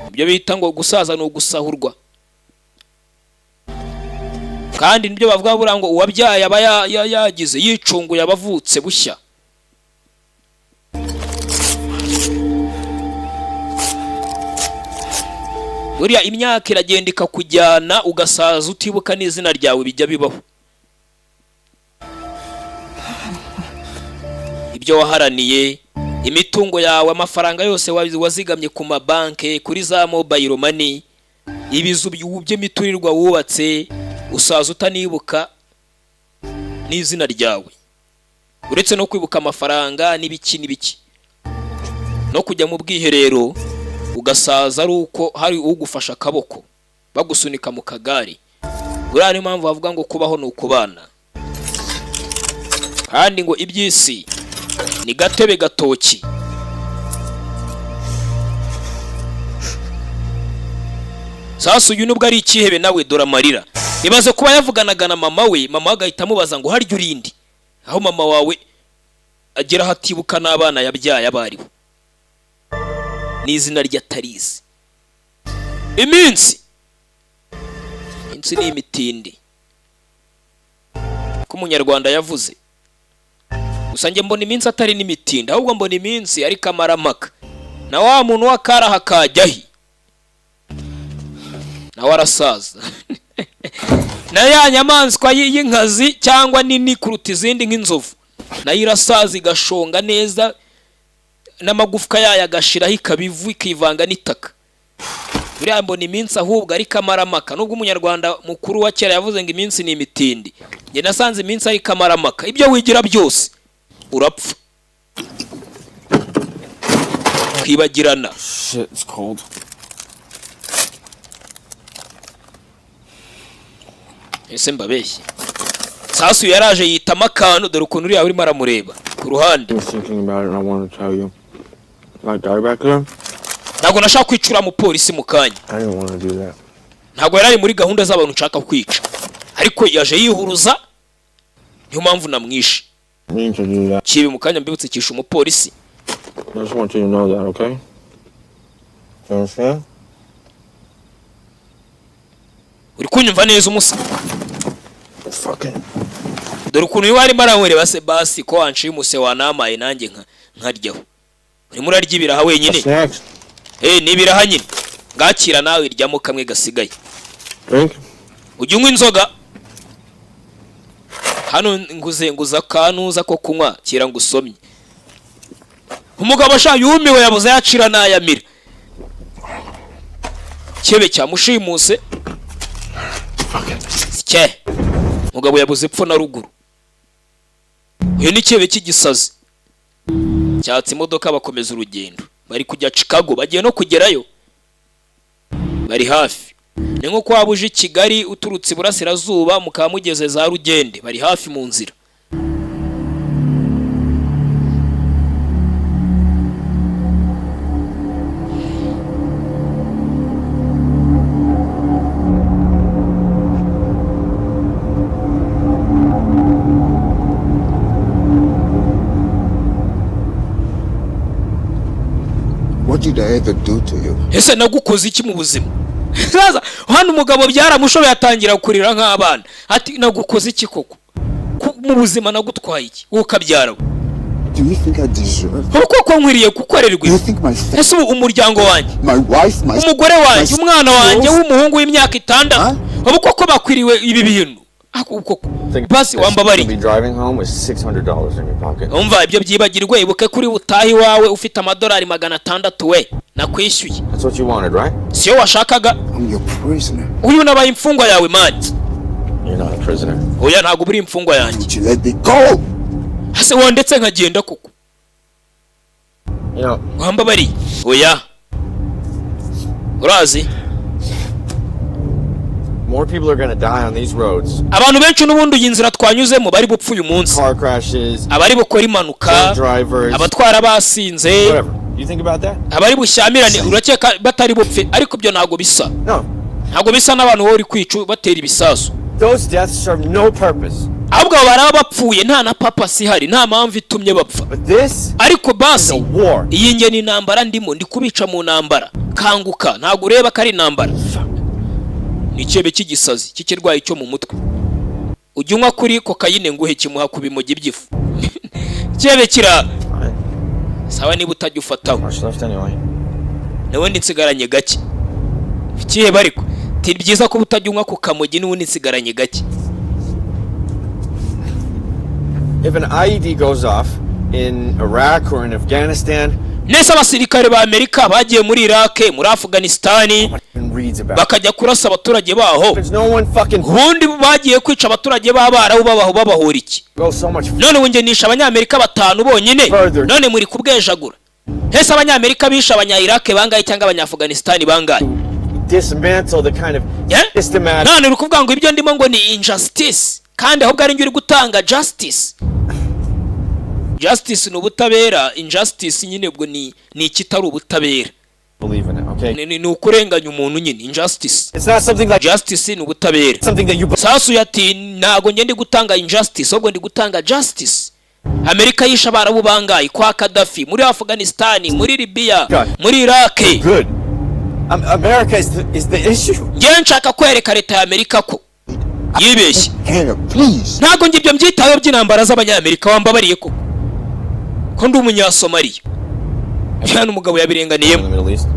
Ibyo bita ngo gusaza ni ugusahurwa, kandi nibyo bavuga buriya ngo uwabyaye aba yagize yicunguye, aba avutse bushya. Buriya imyaka iragenda ikakujyana, ugasaza utibuka n'izina ryawe, bijya bibaho. Ibyo waharaniye, imitungo yawe, amafaranga yose wazigamye ku mabanki, kuri za mobile money, ibizu by'imiturirwa wubatse, usaza utanibuka n'izina ryawe, uretse no kwibuka amafaranga n'ibiki n'ibiki, no kujya mu bwiherero ugasaza ari uko hari ugufasha akaboko, bagusunika mu kagare. Buriya niyo mpamvu bavuga ngo kubaho ni ukubana, kandi ngo iby'isi ni gatebe gatoki. Sasa uyu nubwo ari ikihebe nawe dore amarira. Ibaze kuba yavuganaga na mama we, mama we agahita amubaza ngo harya urindi, aho mama wawe agera aho atibuka n'abana yabyaye abo aribo n'izina rye atarizi. Iminsi ni imitindi ko Umunyarwanda yavuze. Gusa njye mbona iminsi atari n'imitindi, ahubwo mbona iminsi ari kamaramaka. Na wa muntu w'akaraha kajyahi nawe arasaza, na ya nyamaswa y'inkazi cyangwa nini kuruta izindi nk'inzovu, nayo irasaza igashonga neza, n'amagufwa yayo agashiraho, ikaba ivu, ikivanga n'itaka. Buriya mbona iminsi ahubwo ari kamaramaka. Nubwo Umunyarwanda mukuru wa kera yavuze ngo iminsi ni imitindi, njye nasanze iminsi ari kamaramaka. Ibyo wigira byose urapfa kwibagirana. Shit, it's cold. Ese mbabeshye? Sasu yaraje yitama akantu. Dore ukuntu uriya urimo aramureba ku ruhande. I was thinking about it and I wanted to tell you. That guy back there, Ntabwo nashaka kwicura umupolisi mu kanya. I didn't want to do that. Ntabwo yari ari muri gahunda z'abantu nshaka kwica, ariko yaje yihuruza, niyo mpamvu namwishe. I mean to do that. Kibi mu kanya mbibutse kisha umupolisi. I just want you to know that, okay? You understand? Uri kunyumva neza, umusa? Fucking. Dore ukuntu uyu arimo aramureba. Se basi ko wanshimuse, wanamaye nanjye nkaryaho? Urimo urarya ibiraha wenyine. Snacks. Eh, ni ibiraha nyine. Ngakira nawe, iryamo kamwe gasigaye. Drink. Ujya unywa inzoga? Hano nguze nguza akantuza ko kunywa, kira ngo usomye. Umugabo sha yumiwe, yabuze yacira n'ayamira. Cyebe cyamushimuse cye, umugabo yabuze epfo na ruguru. Uyu ni cyebe cy'igisazi cyatse imodoka, bakomeza urugendo. Bari kujya Chicago, bagiye no kugerayo, bari hafi. Ni nko waba uje i Kigali uturutse iburasirazuba, mukaba mugeze za Rugende, bari hafi mu nzira. What did I ever do to you? Ese nagukoze iki mu buzima? Sasa hano umugabo byaramushoboye, atangira kurira nk'abana, ati: "Nagukoze iki koko? Mu buzima nagutwaye iki, wowe ukabyara we?" Do you think I deserve? Ubu koko nkwiriye gukorerwa Do you ibi? think my family, Ese ubu umuryango wanjye, my wife, my umugore wanjye, my umwana wanjye girls? w'umuhungu w'imyaka 6, ubu koko bakwiriwe ibi bintu? Ako koko basi wambabariye. You'll be driving home with $600 in your pocket. Umva, ibyo byibagirwe. Ibuke kuri butahe iwawe ufite amadolari 600 we nakwishyuye. That's what you wanted, right? Siyo washakaga? I'm your prisoner. Uyu nabaye imfungwa yawe, man. You're not a prisoner. Oya, ntabwo uri imfungwa yanjye. Would you let me go? Hase wandetse nkagenda koko? Wambabariye? Oya, urazi, More people are gonna die on these roads. Abantu benshi n'ubundi iyi nzira twanyuzemo bari bupfe uyu munsi. Car crashes, Abari bukora impanuka, drunk drivers, abatwara basinze, whatever. You think about that? Abari bushyamirane, urakeka batari bupfe? Ariko ibyo ntabwo bisa. No. Ntabwo bisa n'abantu wowe uri kwica batera ibisasu. Those deaths serve no purpose. Ahubwo abo baraba bapfuye nta na purpose ihari, nta mpamvu itumye bapfa. But this Ariko basi is a war. iyi nge ni intambara ndimo, ndi kubica mu ntambara. Kanguka, ntabwo ureba ko ari intambara? Ni icyebe cy'igisazi cy'ikirwayi cyo mu mutwe. Ujya unywa kuri kokayine nguhe? Kimuha ku bimogi by'ifu. Icyebe kira Fine. sawa niba utajya ufataho. Much left anyway. N'ubundi nsigaranye gake. Ikihebe ariko ti byiza kuba utajya unywa ku kamogi, n'ubundi nsigaranye gake. If an IED goes off in Iraq or in Afghanistan, Nese abasirikare ba Amerika bagiye muri Irake, muri Afuganisitani, and reads about it. bakajya kurasa abaturage baho, There's no one fucking ubundi bagiye kwica abaturage b'Abarabu babaho babahora iki? go so much None ubu njye nishe Abanyamerika batanu bonyine, Further. none muri kubwejagura. Hese Abanyamerika bishe Abanya-Irake bangahe cyangwa Abanyafuganisitani bangahe? Dismantle the kind of Yeah? systematic None uri kuvuga ngo ibyo ndimo ngo ni injustice, kandi ahubwo ari njye uri gutanga justice. Justice ni ubutabera, injustice nyine ubwo ni ikitari ubutabera. Believe in it, okay? Ni ukurenganya umuntu nyine, injustice. It's not something like Justice ni ubutabera. Something that you Sasu ati ntago njye ndi gutanga injustice, ahubwo ndi gutanga justice. Amerika yishe Abarabu bangahe kwa Kadafi, muri Afghanistan, muri Libya, God. muri Iraq? Good. America is the issue. Njyewe nshaka kwereka leta ya Amerika ko yibeshye. Care, please. Ntabwo njye ibyo mbyitayeho by'intambara z'Abanyamerika. Wambabariye koko ko ndi Umunyasomaliya? Hano umugabo yabirenganiyemo. In the Middle East.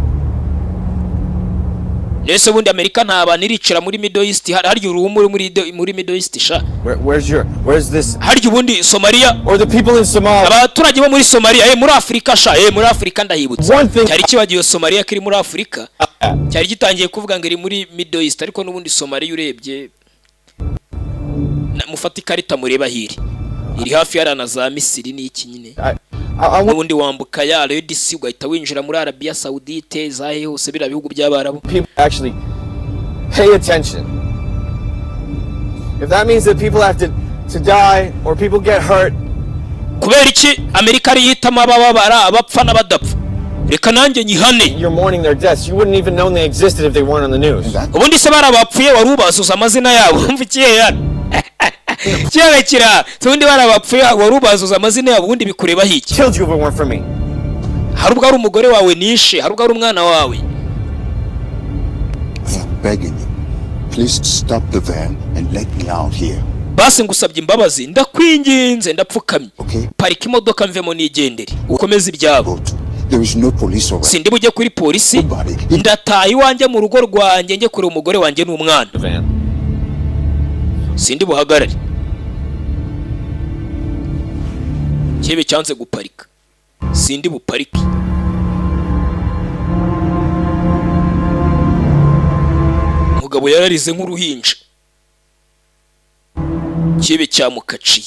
Nese ubundi Amerika nta bantu iricira muri Middle East? Harya uruhu muri Middle East sha? Where's this? Harya ubundi Somaliya? Or the people in Somalia. Abaturage bo muri Somaliya, muri Afurika sha, muri Afurika, ndahibutse. One thing Cyari kibagiwe Somaliya ko iri muri Afurika. Cyari gitangiye kuvuga ngo iri muri Middle East, ariko n'ubundi Somaliya urebye mufate ikarita mureba hiri iri hafi yara na za Misiri n'iki nyine. I want N'ubundi wambuka ya Red Sea ugahita winjira muri Arabia Saudite, zahe hose, biriya bihugu by'Abarabu. People to actually pay attention. If that means that people have to die or people get hurt, Kubera iki Amerika ariyo ihitamo abababara, abapfa n'abadapfa? Reka nanjye nyihane. You're mourning their deaths. You wouldn't even known they existed if they weren't on the news. Ubundi se bari abapfuye wari ubazuza amazina yabo? Umva ikihe hano kiyaga kira, ubundi bari abapfuye wari ubazuza amazina yabo? Ubundi bikurebaho iki? Killed you if it weren't for me. Hari ubwo ari umugore wawe nishe, hari ubwo ari umwana wawe. I am begging you. Please stop the van and let me out here. Basi ngusabye imbabazi, ndakwinginze, ndapfukamye. Okay? Parika imodoka mvemo nigendere, ukomeze ibyabo. Go to. There is no police around. Sindi bujye kuri polisi. Nobody. Ndataha iwanjye mu rugo rwanjye, njye kureba umugore wanjye n'umwana. The van. Sindi buhagarare. Kibe cyanze guparika, sindi buparike. Umugabo yararize nk'uruhinja. Kibe cyamukaciye,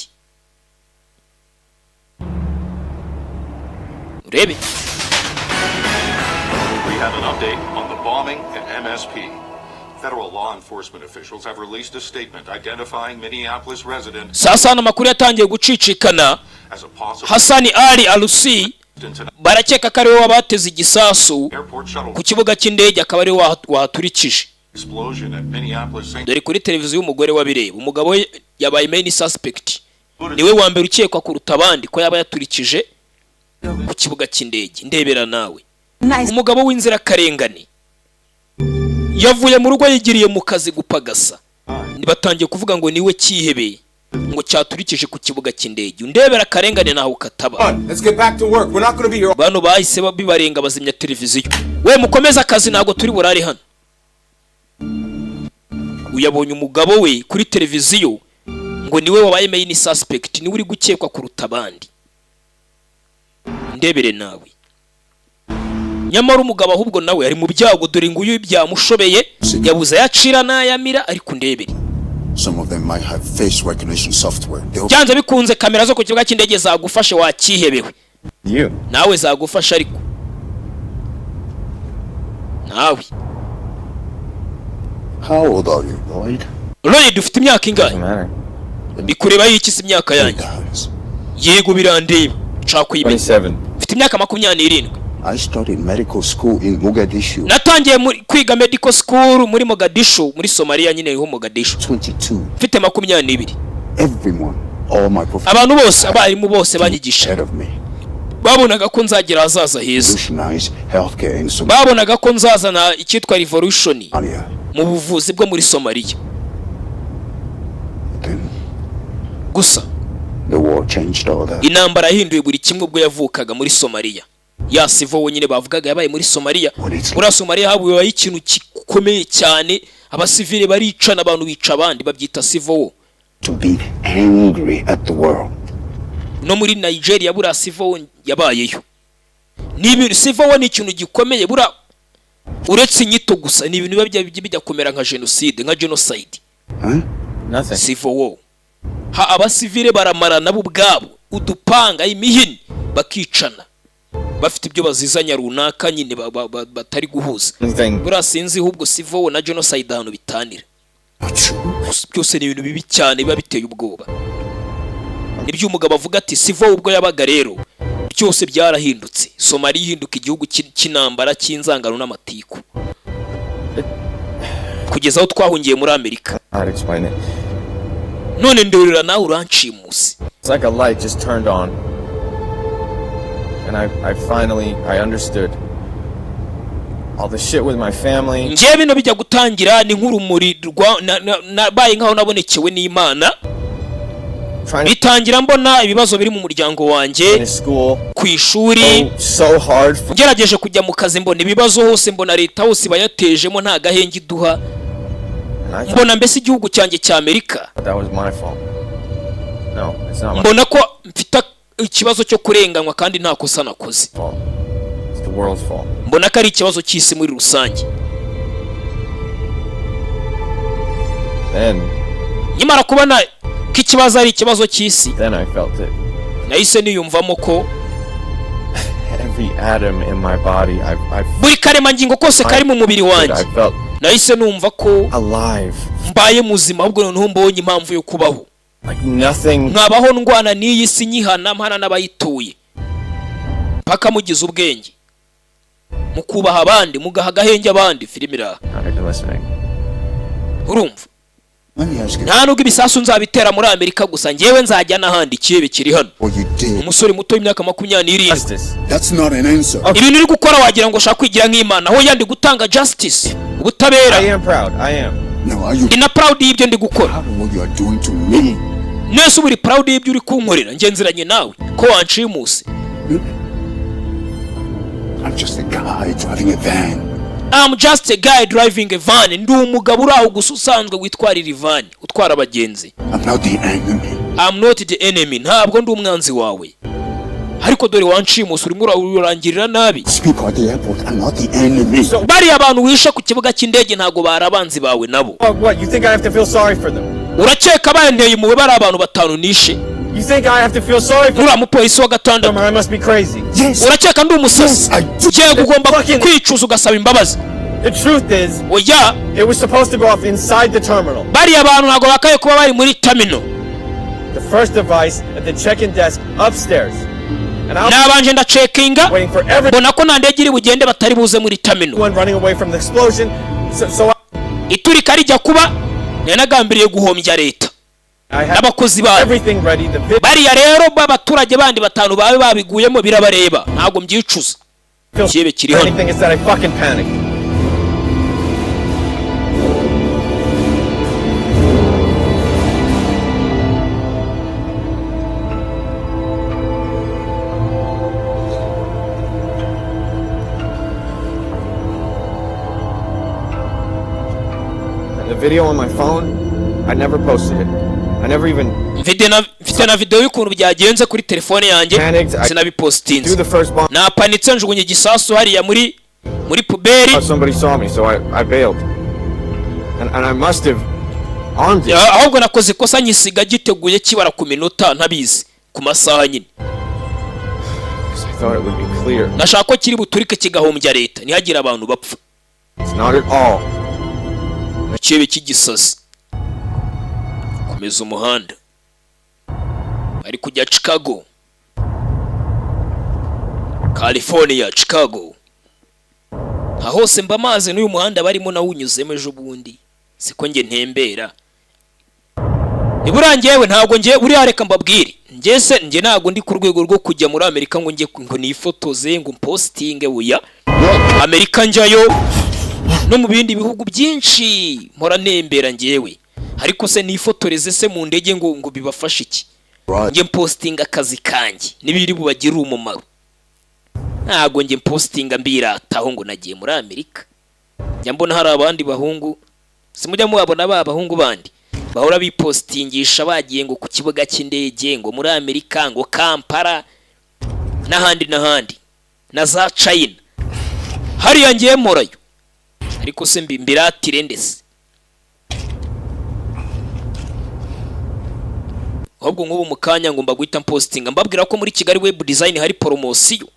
urebe. We have an update on the bombing at MSP. Federal law enforcement officials have released a statement identifying Minneapolis resident Sasa hano amakuru yatangiye gucicikana. As a possible Hasani Ali Arusi barakeka ko ariwe wabateze igisasu airport shuttle ku kibuga cy'indege, akaba ariwe wahaturikije. Explosion at Minneapolis St. Dore kuri televiziyo y'umugore wabireba. Umugabo we yabaye main suspect, niwe wa mbere ukekwa kuruta abandi ko yaba yaturikije ku kibuga cy'indege. Ndebera nawe, umugabo w'inzirakarengane yavuye mu rugo yigiriye mu kazi gupagasa, batangiye kuvuga ngo niwe cyihebeye ngo cyaturikije ku kibuga cy'indege. Ndebera akarengane naho kataba. Let's get back to work. We're not going to be here. Bano bahise bibarenga, bazimya televiziyo. We mukomeze akazi, ntabwo turi burare hano. Uyabonye umugabo we kuri televiziyo ngo niwe wabaye main suspect, niwe uri gukekwa kuruta abandi. Ndebere nawe, nyamara umugabo ahubwo nawe ari mu byago. Dore nguyu byamushobeye, yabuze ayacira n'ayamira, ariko ndebere. Some of them might have face recognition software. They'll Byanze bikunze kamera zo ku kibuga cy'indege zagufashe, wakihebewe. You. Nawe zagufasha, ariko nawe. How old are you, Lloyd? Lloyd, ufite imyaka ingahe? Doesn't matter. Bikureba iki se imyaka yanjye? Yego, birandeba, nshaka kuyimenya. 27. Mfite imyaka 27. I studied medical school in Mogadishu. Natangiye kwiga medical school muri Mogadishu, muri Somalia nyine niho Mogadishu. 22. Mfite 22. Everyone, all my professors Abantu bose, abarimu bose banyigisha ahead of me. babonaga ko nzagira ahazaza heza. Revolutionized healthcare in Somalia. Babonaga ko nzazana icyitwa revolution mu buvuzi bwo muri Somalia. Then Gusa the war changed all that. intambara yahinduye buri kimwe. Ubwo yavukaga muri Somalia, ya civil war nyine bavugaga yabaye muri Somalia. Muri Somalia habaye ikintu gikomeye cyane, abasivile baricana, abantu bica abandi, babyita civil war. To be angry at the world. No muri Nigeria buriya civil war yabayeyo. Ni ibintu, civil war ni ikintu gikomeye buriya, uretse inyito gusa, ni ibintu biba bijya kumera nka jenoside, nka genocide. Huh? Nothing. Civil war, ha, abasivile baramarana bo ubwabo, udupanga, imihini, bakicana, bafite ibyo bazizanya runaka nyine batari guhuza. Anything. Buriya sinzi ahubwo civil war na genocide ahantu bitanira. Gusa byose ni ibintu bibi cyane, biba biteye ubwoba. Nibyo umugabo avuga ati civil war ubwo yabaga rero byose byarahindutse, Somaliya ihinduka igihugu cy'intambara, cy'inzangano n'amatiku, kugeza aho twahungiye muri Amerika. I'd explain it. None ndorera nawe uranshimuse. It's like a light just turned on. And I finally, I understood. All the shit with my family. Njyewe bino bijya gutangira ni nk'urumuri rwa nabaye nkaho nabonekewe n'Imana. Trying to Bitangira mbona ibibazo biri mu muryango wanjye, finish school. ku ishuri. So hard for Ngerageje kujya mu kazi mbona ibibazo hose, mbona leta hose ibayatejemo, nta gahenge iduha. And I thought Mbona mbese igihugu cyanjye cya Amerika, that was my fault. No, it's not my mbona ko mfite ikibazo cyo kurenganywa kandi nta kosa nakoze. fault. It's the world's fault. Mbona ko ari ikibazo cy'isi muri rusange. Then, Nkimara kubona ko ikibazo ari ikibazo cy'isi, then I felt it. nahise niyumvamo ko Every atom in my body, I buri karemangingo kose kari mu mubiri wanjye, I felt nahise numva ko alive. mbaye muzima, ahubwo noneho mbonye impamvu yo kubaho. Like nothing Nkabaho ndwana n'iyi si, nyihana mpana n'abayituye, mpaka mugize ubwenge, mukubaha abandi, mugaha agahenge abandi. Filime iraha. I've been listening. Urumva? Let me ask you Nta nubwo ibisasu nzabitera muri Amerika gusa, ngewe nzajya n'ahandi. Ikirebe kiri hano. what you did. Umusore muto w'imyaka 27. Justice. That's not an answer. Ibintu uri gukora wagira ngo ushaka kwigira nk'Imana. Aho yandi gutanga justice, ubutabera. I am proud. I am. Now are you Ndi na proud y'ibyo ndi gukora. proud of what you are doing to me? Nese uba uri proud y'ibyo uri kunkorera? Ngenzeranye nawe ko wanshimuse. I'm just a guy driving a van. I'm just a guy driving a van. Ndi umugabo uri aho gusa usanzwe witwarira ivan, utwara abagenzi. I'm not the enemy. I'm not the enemy. Ntabwo ndi umwanzi wawe, ariko dore wanshimuse, urimo urangirira nabi. These people at the airport are not the enemy. Bariya abantu wishe ku kibuga cy'indege ntabwo bari abanzi bawe nabo. Oh, what? You think I have to feel sorry for them? Urakeka banteye impuhwe bari abantu batanu nishe? You think I have to feel sorry for Uriya mupolisi wa gatandatu. them or I must be crazy? Yes. Urakeka ndi umusazi? Yes, I do. Yego, ugomba Fucking- kwicuza ugasaba imbabazi. The truth is, Oya. it was supposed to go off inside the terminal. Bariya bantu ntabwo bakaye kuba bari muri terminal. The first device at the check-in desk upstairs. And I was Nabanje ndacekinga, waiting for everyone mbona ko nta ndege iri bugende batari buze muri terminal. running away from the explosion. So Iturika rijya kuba nari nagambiriye guhombya leta I had n'abakozi bayo. everything ready. The video Bariya rero b'abaturage bandi batanu babe babiguyemo birabareba, ntabwo mbyicuza. Kibe kiri hano. anything is that I fucking panicked. And the video on my phone, I never posted it. I never even Mfite na video y'ukuntu byagenze kuri telefone yanjye. Panicked, I Sinabipostinze. do the first bomb. Napanitse, njugunya igisasu hariya muri puberi. Thought somebody saw me, so I bailed. And I must have armed it. Ahubwo nakoze ikosa nyisiga giteguye kibara ku minota, ntabizi ku masaha nyine. thought it would be clear. Nashaka ko kiri buturike kigahombya leta, ntihagire abantu bapfa. It's not at all. Ikirebe cy'igisazi. Komeza umuhanda, ari kujya Chicago, California, Chicago. Nta hose mba amazi n'uyu muhanda barimo nawunyuzemo ejo bundi, siko njye ntembera. Nibura njyewe ntabwo njye buriya, reka mbabwire, njye se njye ntabwo ndi ku rwego rwo kujya muri Amerika ngo njye ngo nifotoze, ngo mpositinge buya Amerika. Njyayo no mu bindi bihugu byinshi, mpora ntembera njyewe, ariko se nifotoreze se mu ndege ngo bibafashe iki? Njye mpositinga akazi kanjye n'ibiri bubagirire umumaro. Ntabwo njye mpositinga mbirataho ngo nagiye muri Amerika. Njya mbona hari abandi bahungu, simujya mubabona, ba bahungu bandi bahora bipositingisha bagiye ngo ku kibuga cy'indege, ngo muri Amerika, ngo Kampala n'ahandi n'ahandi na za China hariya. Ngiye mporayo, ariko se mbi mbiratire ndetse ahubwo nk'ubu mu kanya ngomba guhita mpositinga mbabwira ko muri Kigali Web Design hari poromosiyo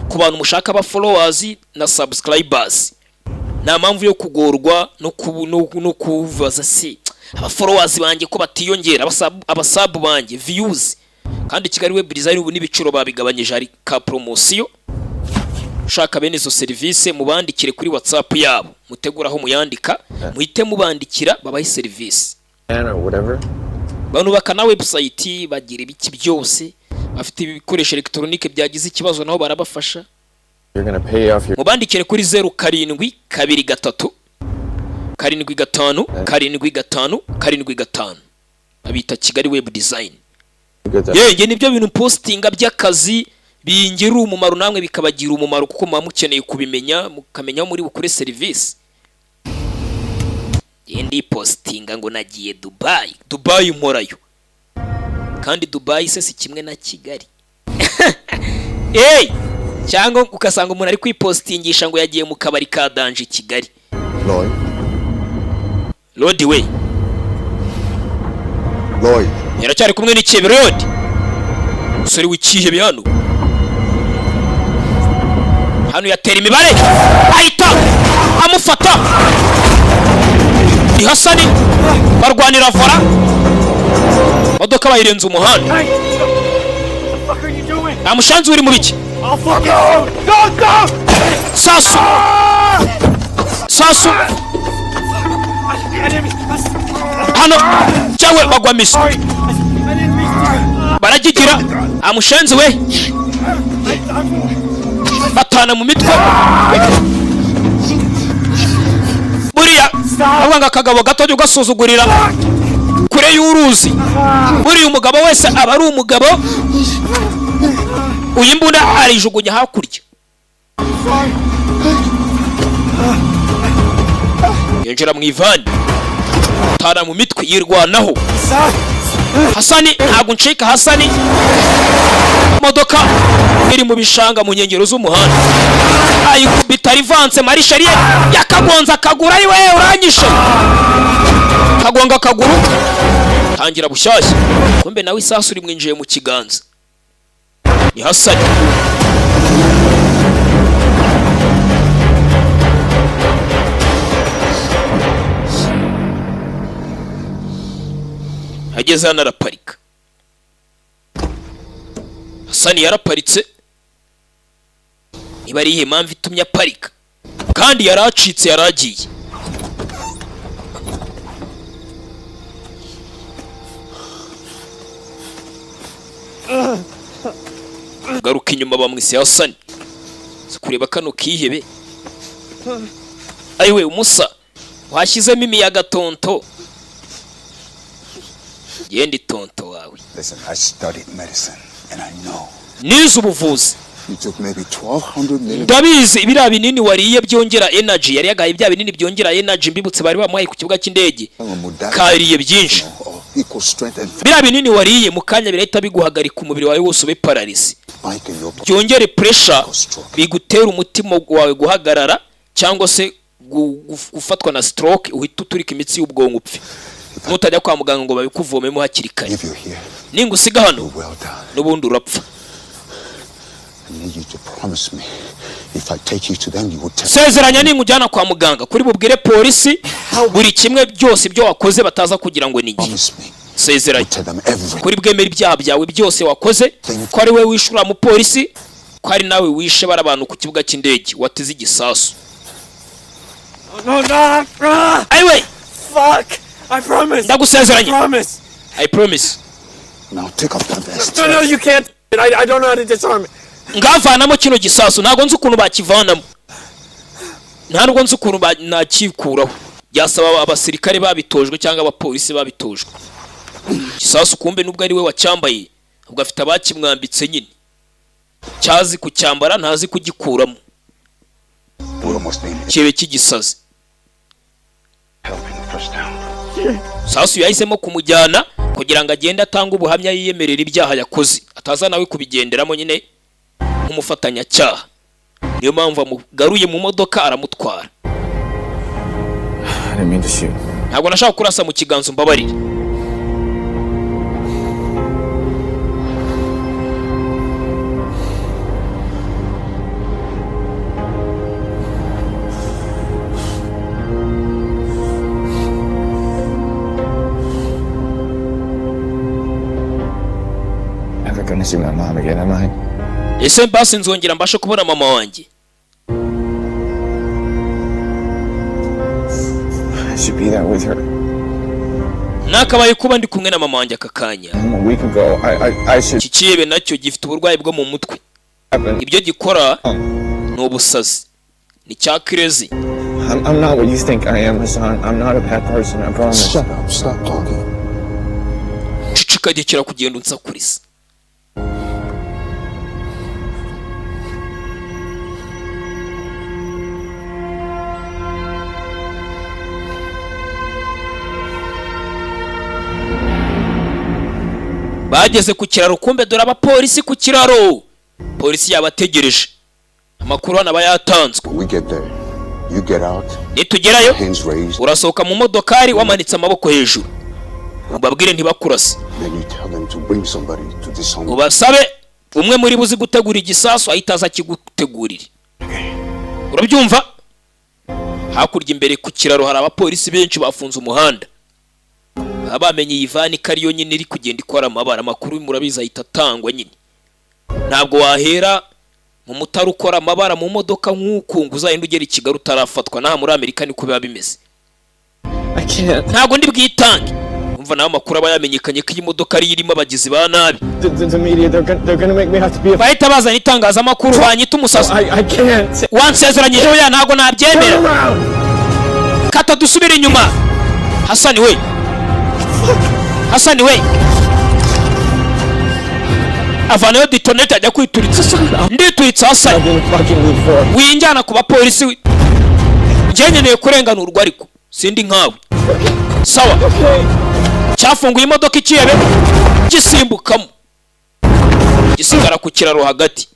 ku bantu mushaka aba followers na subscribers. Nta mpamvu yo kugorwa no kubaza se aba followers banjye ko batiyongera, aba sub banjye, views. Kandi Kigali Web Design ubu n'ibiciro babigabanyije, hari ka poromosiyo. Ushaka bene izo serivisi mubandikire kuri WhatsApp yabo, mutegure aho muyandika, muhite mubandikira babahe serivisi. Or whatever. Banubaka na website, bagira ibiki byose, bafite ibikoresho elegitoronike byagize ikibazo nabo barabafasha. You're gonna pay off your Mubandikire kuri 0723757575, babita Kigali Web Design. Get that. Yenge nibyo bintu postinga by'akazi bingirira umumaro, namwe bikabagira umumaro, kuko muba mukeneye kubimenya, mukamenya aho muri bukure serivisi. Ndi postinga ngo nagiye Dubai, Dubai mporayo. Kandi Dubai se si kimwe na Kigali? Hey! Cyangwa ugasanga umuntu ari kwipositingisha ngo yagiye mu kabari ka danger i Kigali. Lloyd. Lloyd we. Lloyd. Yaracyari kumwe n'ikihebe Lloyd, umusore w'ikihebe hano. Hano yatera imibare, ahita amufata. Ni Hasani, barwanira volant, imodoka bayirenze umuhanda. Nta mushanzi uri mu biki. Sasu, sasu hano cyangwa bagwa miswi, baragigira amushenzi we, batana mu mitwe. Buriya avuga ngo akagabo gato jya ugasuzugurira kure y'uruzi. Buriya umugabo wese aba ari umugabo. Uyu mbunda arijugunya hakurya, yinjira mu ivani, tana mu mitwe, yirwanaho. Hasani, ntabwo ncika Hasani. Imodoka iri mu bishanga mu nkengero z'umuhanda, ayikubita rivanse marishariye, yakagonze akaguru. Ari we uranyishe, kagonga akaguru, tangira bushyashya. Kumbe nawe isasu rimwinjiye mu kiganza. Ni Hasani. Ageze hano araparika. Hasani yaraparitse. Niba ari iyihe mpamvu itumye aparika kandi yari acitse, yari agiye garuka inyuma, bamwise Hasani. Si kureba kano kihebe ayiwe, umusa washyizemo imiyaga. Tonto, genda itonto wawe. Listen, I studied medicine and I know Nize ubuvuzi. you took maybe 1200 milligrams. Ndabizi, biriya binini wariye byongera energy. Yari yagaye bya binini byongera energy, mbibutse, bari bamuhaye ku kibuga cy'indege, kariye byinshi. Equal strength and Biriya binini wariye mu kanya birahita biguhagarika, umubiri wawe wose ube paralysis. Spike in your Byongere pressure, bigutere umutima wawe guhagarara cyangwa se gufatwa na stroke, uhita uturika imitsi y'ubwonko upfe nutajya kwa muganga ngo babikuvomemo hakiri kare. Ningusiga hano n'ubundi urapfa. I need you to promise me if I take you to them, you will tell Sezeranya ninkujyana kwa muganga kuri bubwire polisi buri kimwe byose ibyo wakoze, bataza kugira ngo ni njye. Promise me. Sezeranya Tell them everything. kuri bwemere ibyaha byawe byose wakoze, ko ari we wishe uriya mupolisi, ko ari nawe wishe bari abantu ku kibuga cy'indege wateze igisasu. No, no! Ah! Ayiwe! Fuck! I promise! Ndagusezeranya. Promise! I promise. Now take off that vest. No, no, you can't! I don't know how to disarm it. Ngavanamo kino gisasu, ntabwo nzi ukuntu bakivanamo, nta nubwo nzi ukuntu nakikuraho. Byasaba abasirikare babitojwe cyangwa abapolisi babitojwe. Igisasu kumbe nubwo ari we wacyambaye, ubwo afite abakimwambitse nyine, cyazi kucyambara ntazi kugikuramo. We almost made it. Kibe kigisazi. Helping the first down. Sasu yahisemo kumujyana kugira ngo agende atange ubuhamya, yiyemerera ibyaha yakoze, ataza nawe kubigenderamo nyine nk'umufatanyacyaha. Niyo mpamvu amugaruye mu modoka aramutwara. I didn't mean to shoot. Ntabwo nashaka kurasa mu kiganza, umbabarire. Never gonna see my mom again, am I? Ese basi nzongera mbashe kubona mama wanjye? I should be there with her. Nakabaye kuba ndi kumwe na mama wanjye aka kanya. A week ago, I should. Iki kirebe nacyo gifite uburwayi bwo mu mutwe. Ibyo gikora ni ubusazi, ni cya kirezi. I'm not what you think I am, Hassan. I'm not a bad person, I promise. Shut up. Stop talking. Cicika, gikira kugenda unsakuriza. Bageze ku kiraro, kumbe dore abapolisi ku kiraro, polisi yabategereje. Amakuru hano aba yatanzwe. When we get there, you get out, Nitugerayo, hands raised, urasohoka mu modokari wamanitse amaboko hejuru, ubabwire ntibakurase. then you tell them to bring somebody to disarm. Ubasabe umwe muri bo uzi gutegura igisasu ahita aza akigutegurire, urabyumva? Hakurya imbere ku kiraro hari abapolisi benshi bafunze umuhanda, baba bamenye iyi van ko ariyo nyine iri kugenda ikora amabara. Amakuru murabizi ahita atangwa nyine. Ntabwo wahera mu mutara ukora amabara mu modoka nk'uku ngo uzagende ugera i Kigali utarafatwa. N'aha muri Amerika niko biba bimeze. I can't. Ntabwo ndi bwitange. Umva nawe, amakuru aba yamenyekanye ko iyi modoka ariyo irimo abagizi ba nabi. The media, they're gonna make me have to be a. Bahita bazana itangazamakuru banyita umusazi. I can't. Wansezeranyije? Oya, ntabwo nabyemera. Turn around! Kata dusubire inyuma. Hasani we, Hasani we, avanayo detonator ajya kwituritsa. Ndituritsa Hasani. I've been fucking you for. Winjyana ku bapolisi, njye nkeneye kurenganurwa ariko sindi nkawe. Sawa. Cyafunguye imodoka, ikiyebe gisimbukamo gisigara ku kiraro hagati.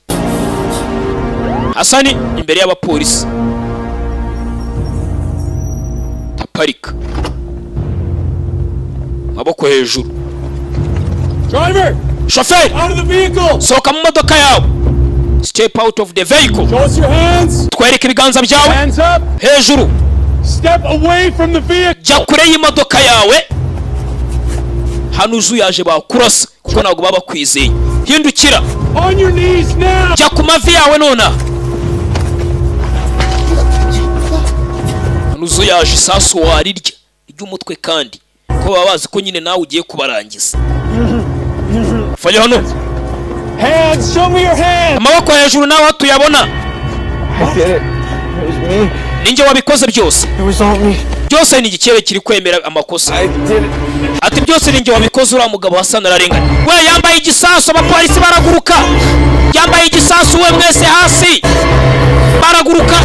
Hasani imbere y'abapolisi aparika, amaboko hejuru. Driver! Shoferi! Out of the vehicle! Sohoka mu modoka yawe. Step out of the vehicle. Show us your hands! Twereke ibiganza byawe. Hands up! Hejuru. Step away from the vehicle! Jya kure y'imodoka yawe. Hano uzuyaje bakurasa kuko ntabwo baba bakwizeye. Hindukira. On your knees now! Jya ku mavi yawe nonaha. Hano uzuyaje isasu warirya ry'umutwe, kandi ko baba bazi ko nyine nawe ugiye kubarangiza. Fanya hano. Hands! Show me your hands! Amaboko hejuru nawe aho tuyabona. I did it. It was me. Ninjye wabikoze byose. It was all me. Byose ni igikebe kiri kwemera amakosa. I did it. Ati byose ninjye wabikoze, uriya mugabo Hassan ararengana. We yambaye igisasu, abapolisi baraguruka. Yambaye igisasu we, mwese hasi. Baraguruka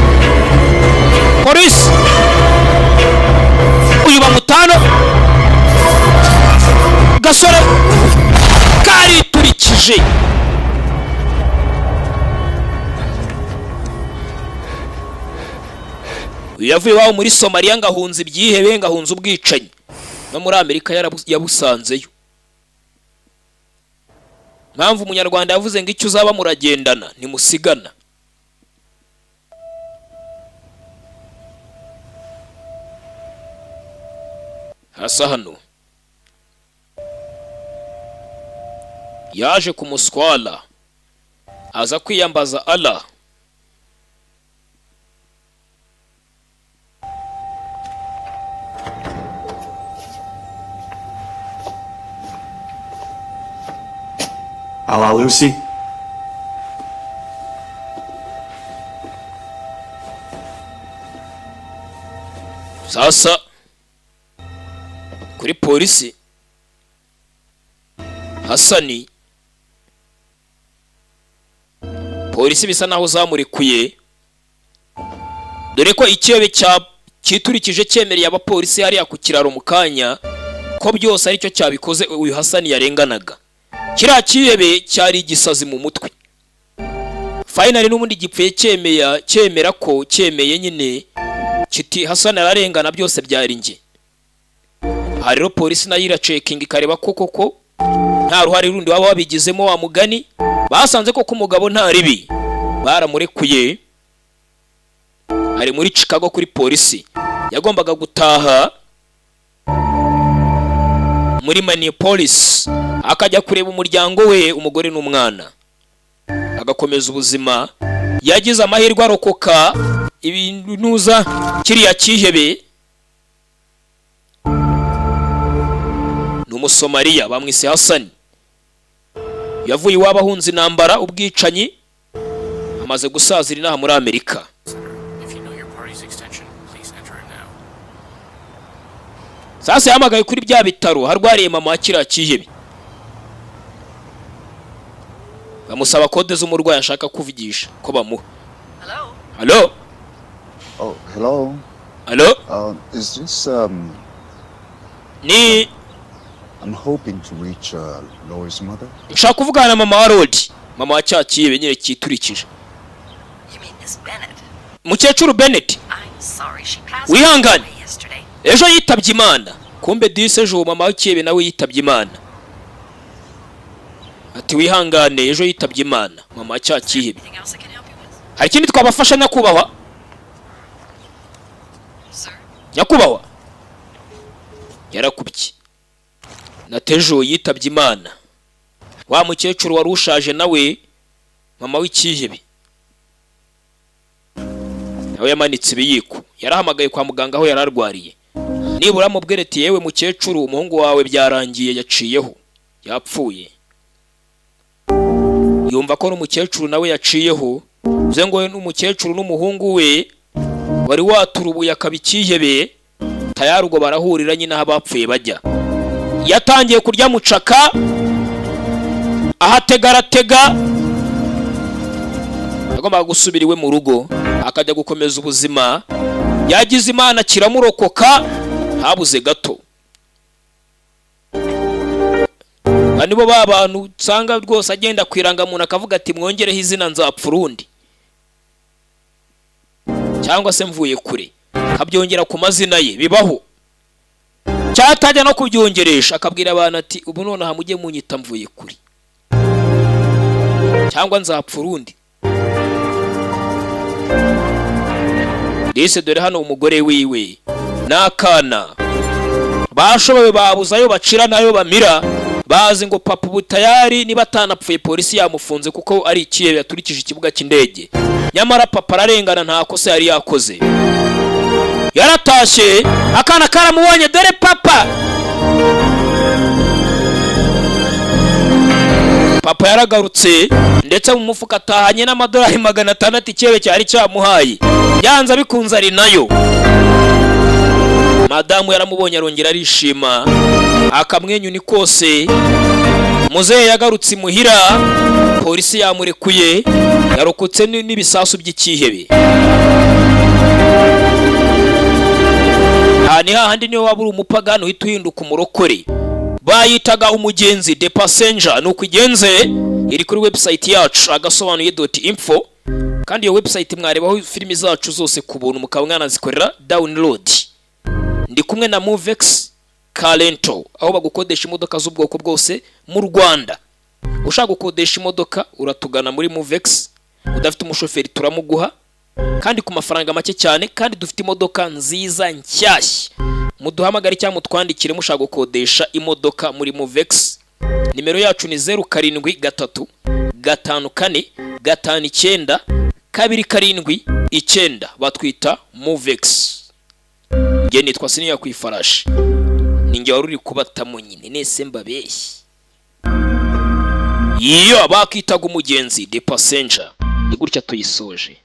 polisi. Uyu bamutano gasore kariturikije. Uyu yavuye iwabo muri Somaliya ngo ahunze ibyihebe, ngo ahunze ubwicanyi, no muri Amerika yabusanzeyo. Mpamvu umunyarwanda yavuze ngo icyo uzaba muragendana ntimusigana. Hasa hano yaje kumuswala, aza kwiyambaza Allah. Allah Lucy. Sasa kuri polisi, Hasani, polisi bisa naho zamurekuye, dore ko ikirebe cya cyiturikije cyemereye abapolisi hariya ku kiraro mu kanya ko byose aricyo cyabikoze. Uyu Hasani yarenganaga, kiriya kirebe cyari igisazi mu mutwe. Finally n'ubundi gipfuye cyemeye, cyemera ko cyemeye nyine kiti Hasani ararengana, byose byari njye. Aha rero polisi nayo iracekinga, ikareba ko koko nta ruhare rundi waba wabigizemo. Wa mugani basanze koko umugabo nta ribi, baramurekuye, ari muri Chicago kuri polisi. Yagombaga gutaha muri Minneapolis, akajya kureba umuryango we, umugore n'umwana, agakomeza ubuzima. Yagize amahirwe arokoka ibintuza kiriya cyihebe. Ni Umusomaliya, bamwise Hasani. Yavuye iwabo ahunze intambara, ubwicanyi, amaze gusazira inaha muri Amerika. If you know your party's extension, please enter it now. Sasa yahamagaye kuri bya bitaro harwariye mama wa kiriya cyihebe, bamusaba kode z'umurwayi ashaka kuvugisha ko bamuha. Halo? Oh, hello. Hello? Is this Ni I'm hoping to reach Laurie's mother. Nshaka kuvugana na mama wa Rodi, mama wa cya cyihebe nyine cyiturikije. You mean Miss Bennett? Mukecuru Bennett? I'm sorry, she passed Wihangane. away yesterday. Ejo yitabye Imana. Kumbe disi ejo uwo mama w'ikihebe nawe yitabye Imana. Ati wihangane, ejo yitabye Imana mama wa cya cyihebe. Anything else I can help you with? Hari ikindi twabafasha, nyakubahwa? Sir? Nyakubahwa, yarakubye na tejo yitabye Imana wa mukecuru wari ushaje, nawe mama w'ikihebe nawe yamanitse ibiyiko. Yarahamagaye kwa muganga aho yari arwariye, nibura mubwire ati yewe mukecuru, umuhungu wawe byarangiye, yaciyeho, yapfuye. Yumva ko n'umukecuru nawe yaciyeho, bivuze ngo we n'umukecuru n'umuhungu we wari waturubuye akaba ikihebe tayari, ubwo barahurira nyine aho abapfuye bajya. Yatangiye kurya mucaka, ahatega aratega. Yagombaga gusubira iwe mu rugo akajya gukomeza ubuzima. Yagize Imana kiramurokoka, habuze gato. Aba nibo ba bantu usanga rwose agenda ku irangamuntu akavuga ati mwongereho izina nzapfa urundi cyangwa se mvuye kure, akabyongera ku mazina ye. Bibaho cyatajya no kubyongeresha, akabwira abantu ati ubu nonaha mujye munyita mvuye kure cyangwa nzapfa urundi. Disi dore hano umugore wiwe n'akana bashoboye, babuze ayo bacira n'ayo bamira. Bazi ngo papa ubu tayari niba atanapfuye polisi yamufunze kuko ari ikihebe yaturikije ikibuga cy'indege. Nyamara papa ararengana, nta kosa yari yakoze. Yaratashye, akana karamubonye, dore papa. Papa yaragarutse, ndetse mu mufuka atahanye n'amadolari 600 ikihebe cyari cyamuhaye. Byanze bikunze ari nayo. Madamu yaramubonye, arongera arishima, akamwenyu ni kose. Muzehe yagarutse imuhira, polisi yamurekuye, yarokotse n'ibisasu by'ikihebe. Aha ni hahandi niyo waba uri umupagani uhita uhinduka umurokore. Bayitaga Umugenzi, The Passenger. Ni uko igenze, iri kuri website yacu agasobanuye.info. Kandi iyo website mwarebaho filimi zacu zose ku buntu, mukaba mwanazikorera download. Ndi kumwe na Movex Car Rental, aho bagukodesha imodoka z'ubwoko bwose mu Rwanda. Ushaka gukodesha imodoka, uratugana muri Muvex. Udafite umushoferi turamuguha kandi ku mafaranga make cyane, kandi dufite imodoka nziza nshyashya. Muduhamagare cyangwa mutwandikire mushaka gukodesha imodoka muri Muvex. Nimero yacu ni 07355459 279. Batwita Muvex. Njye nitwa Siniya ku ifarashi, ni njye wari uri kubatamo nyine. Nese mbabeshye, iyo bakitaga umugenzi, The Passenger, ni gutya tuyisoje.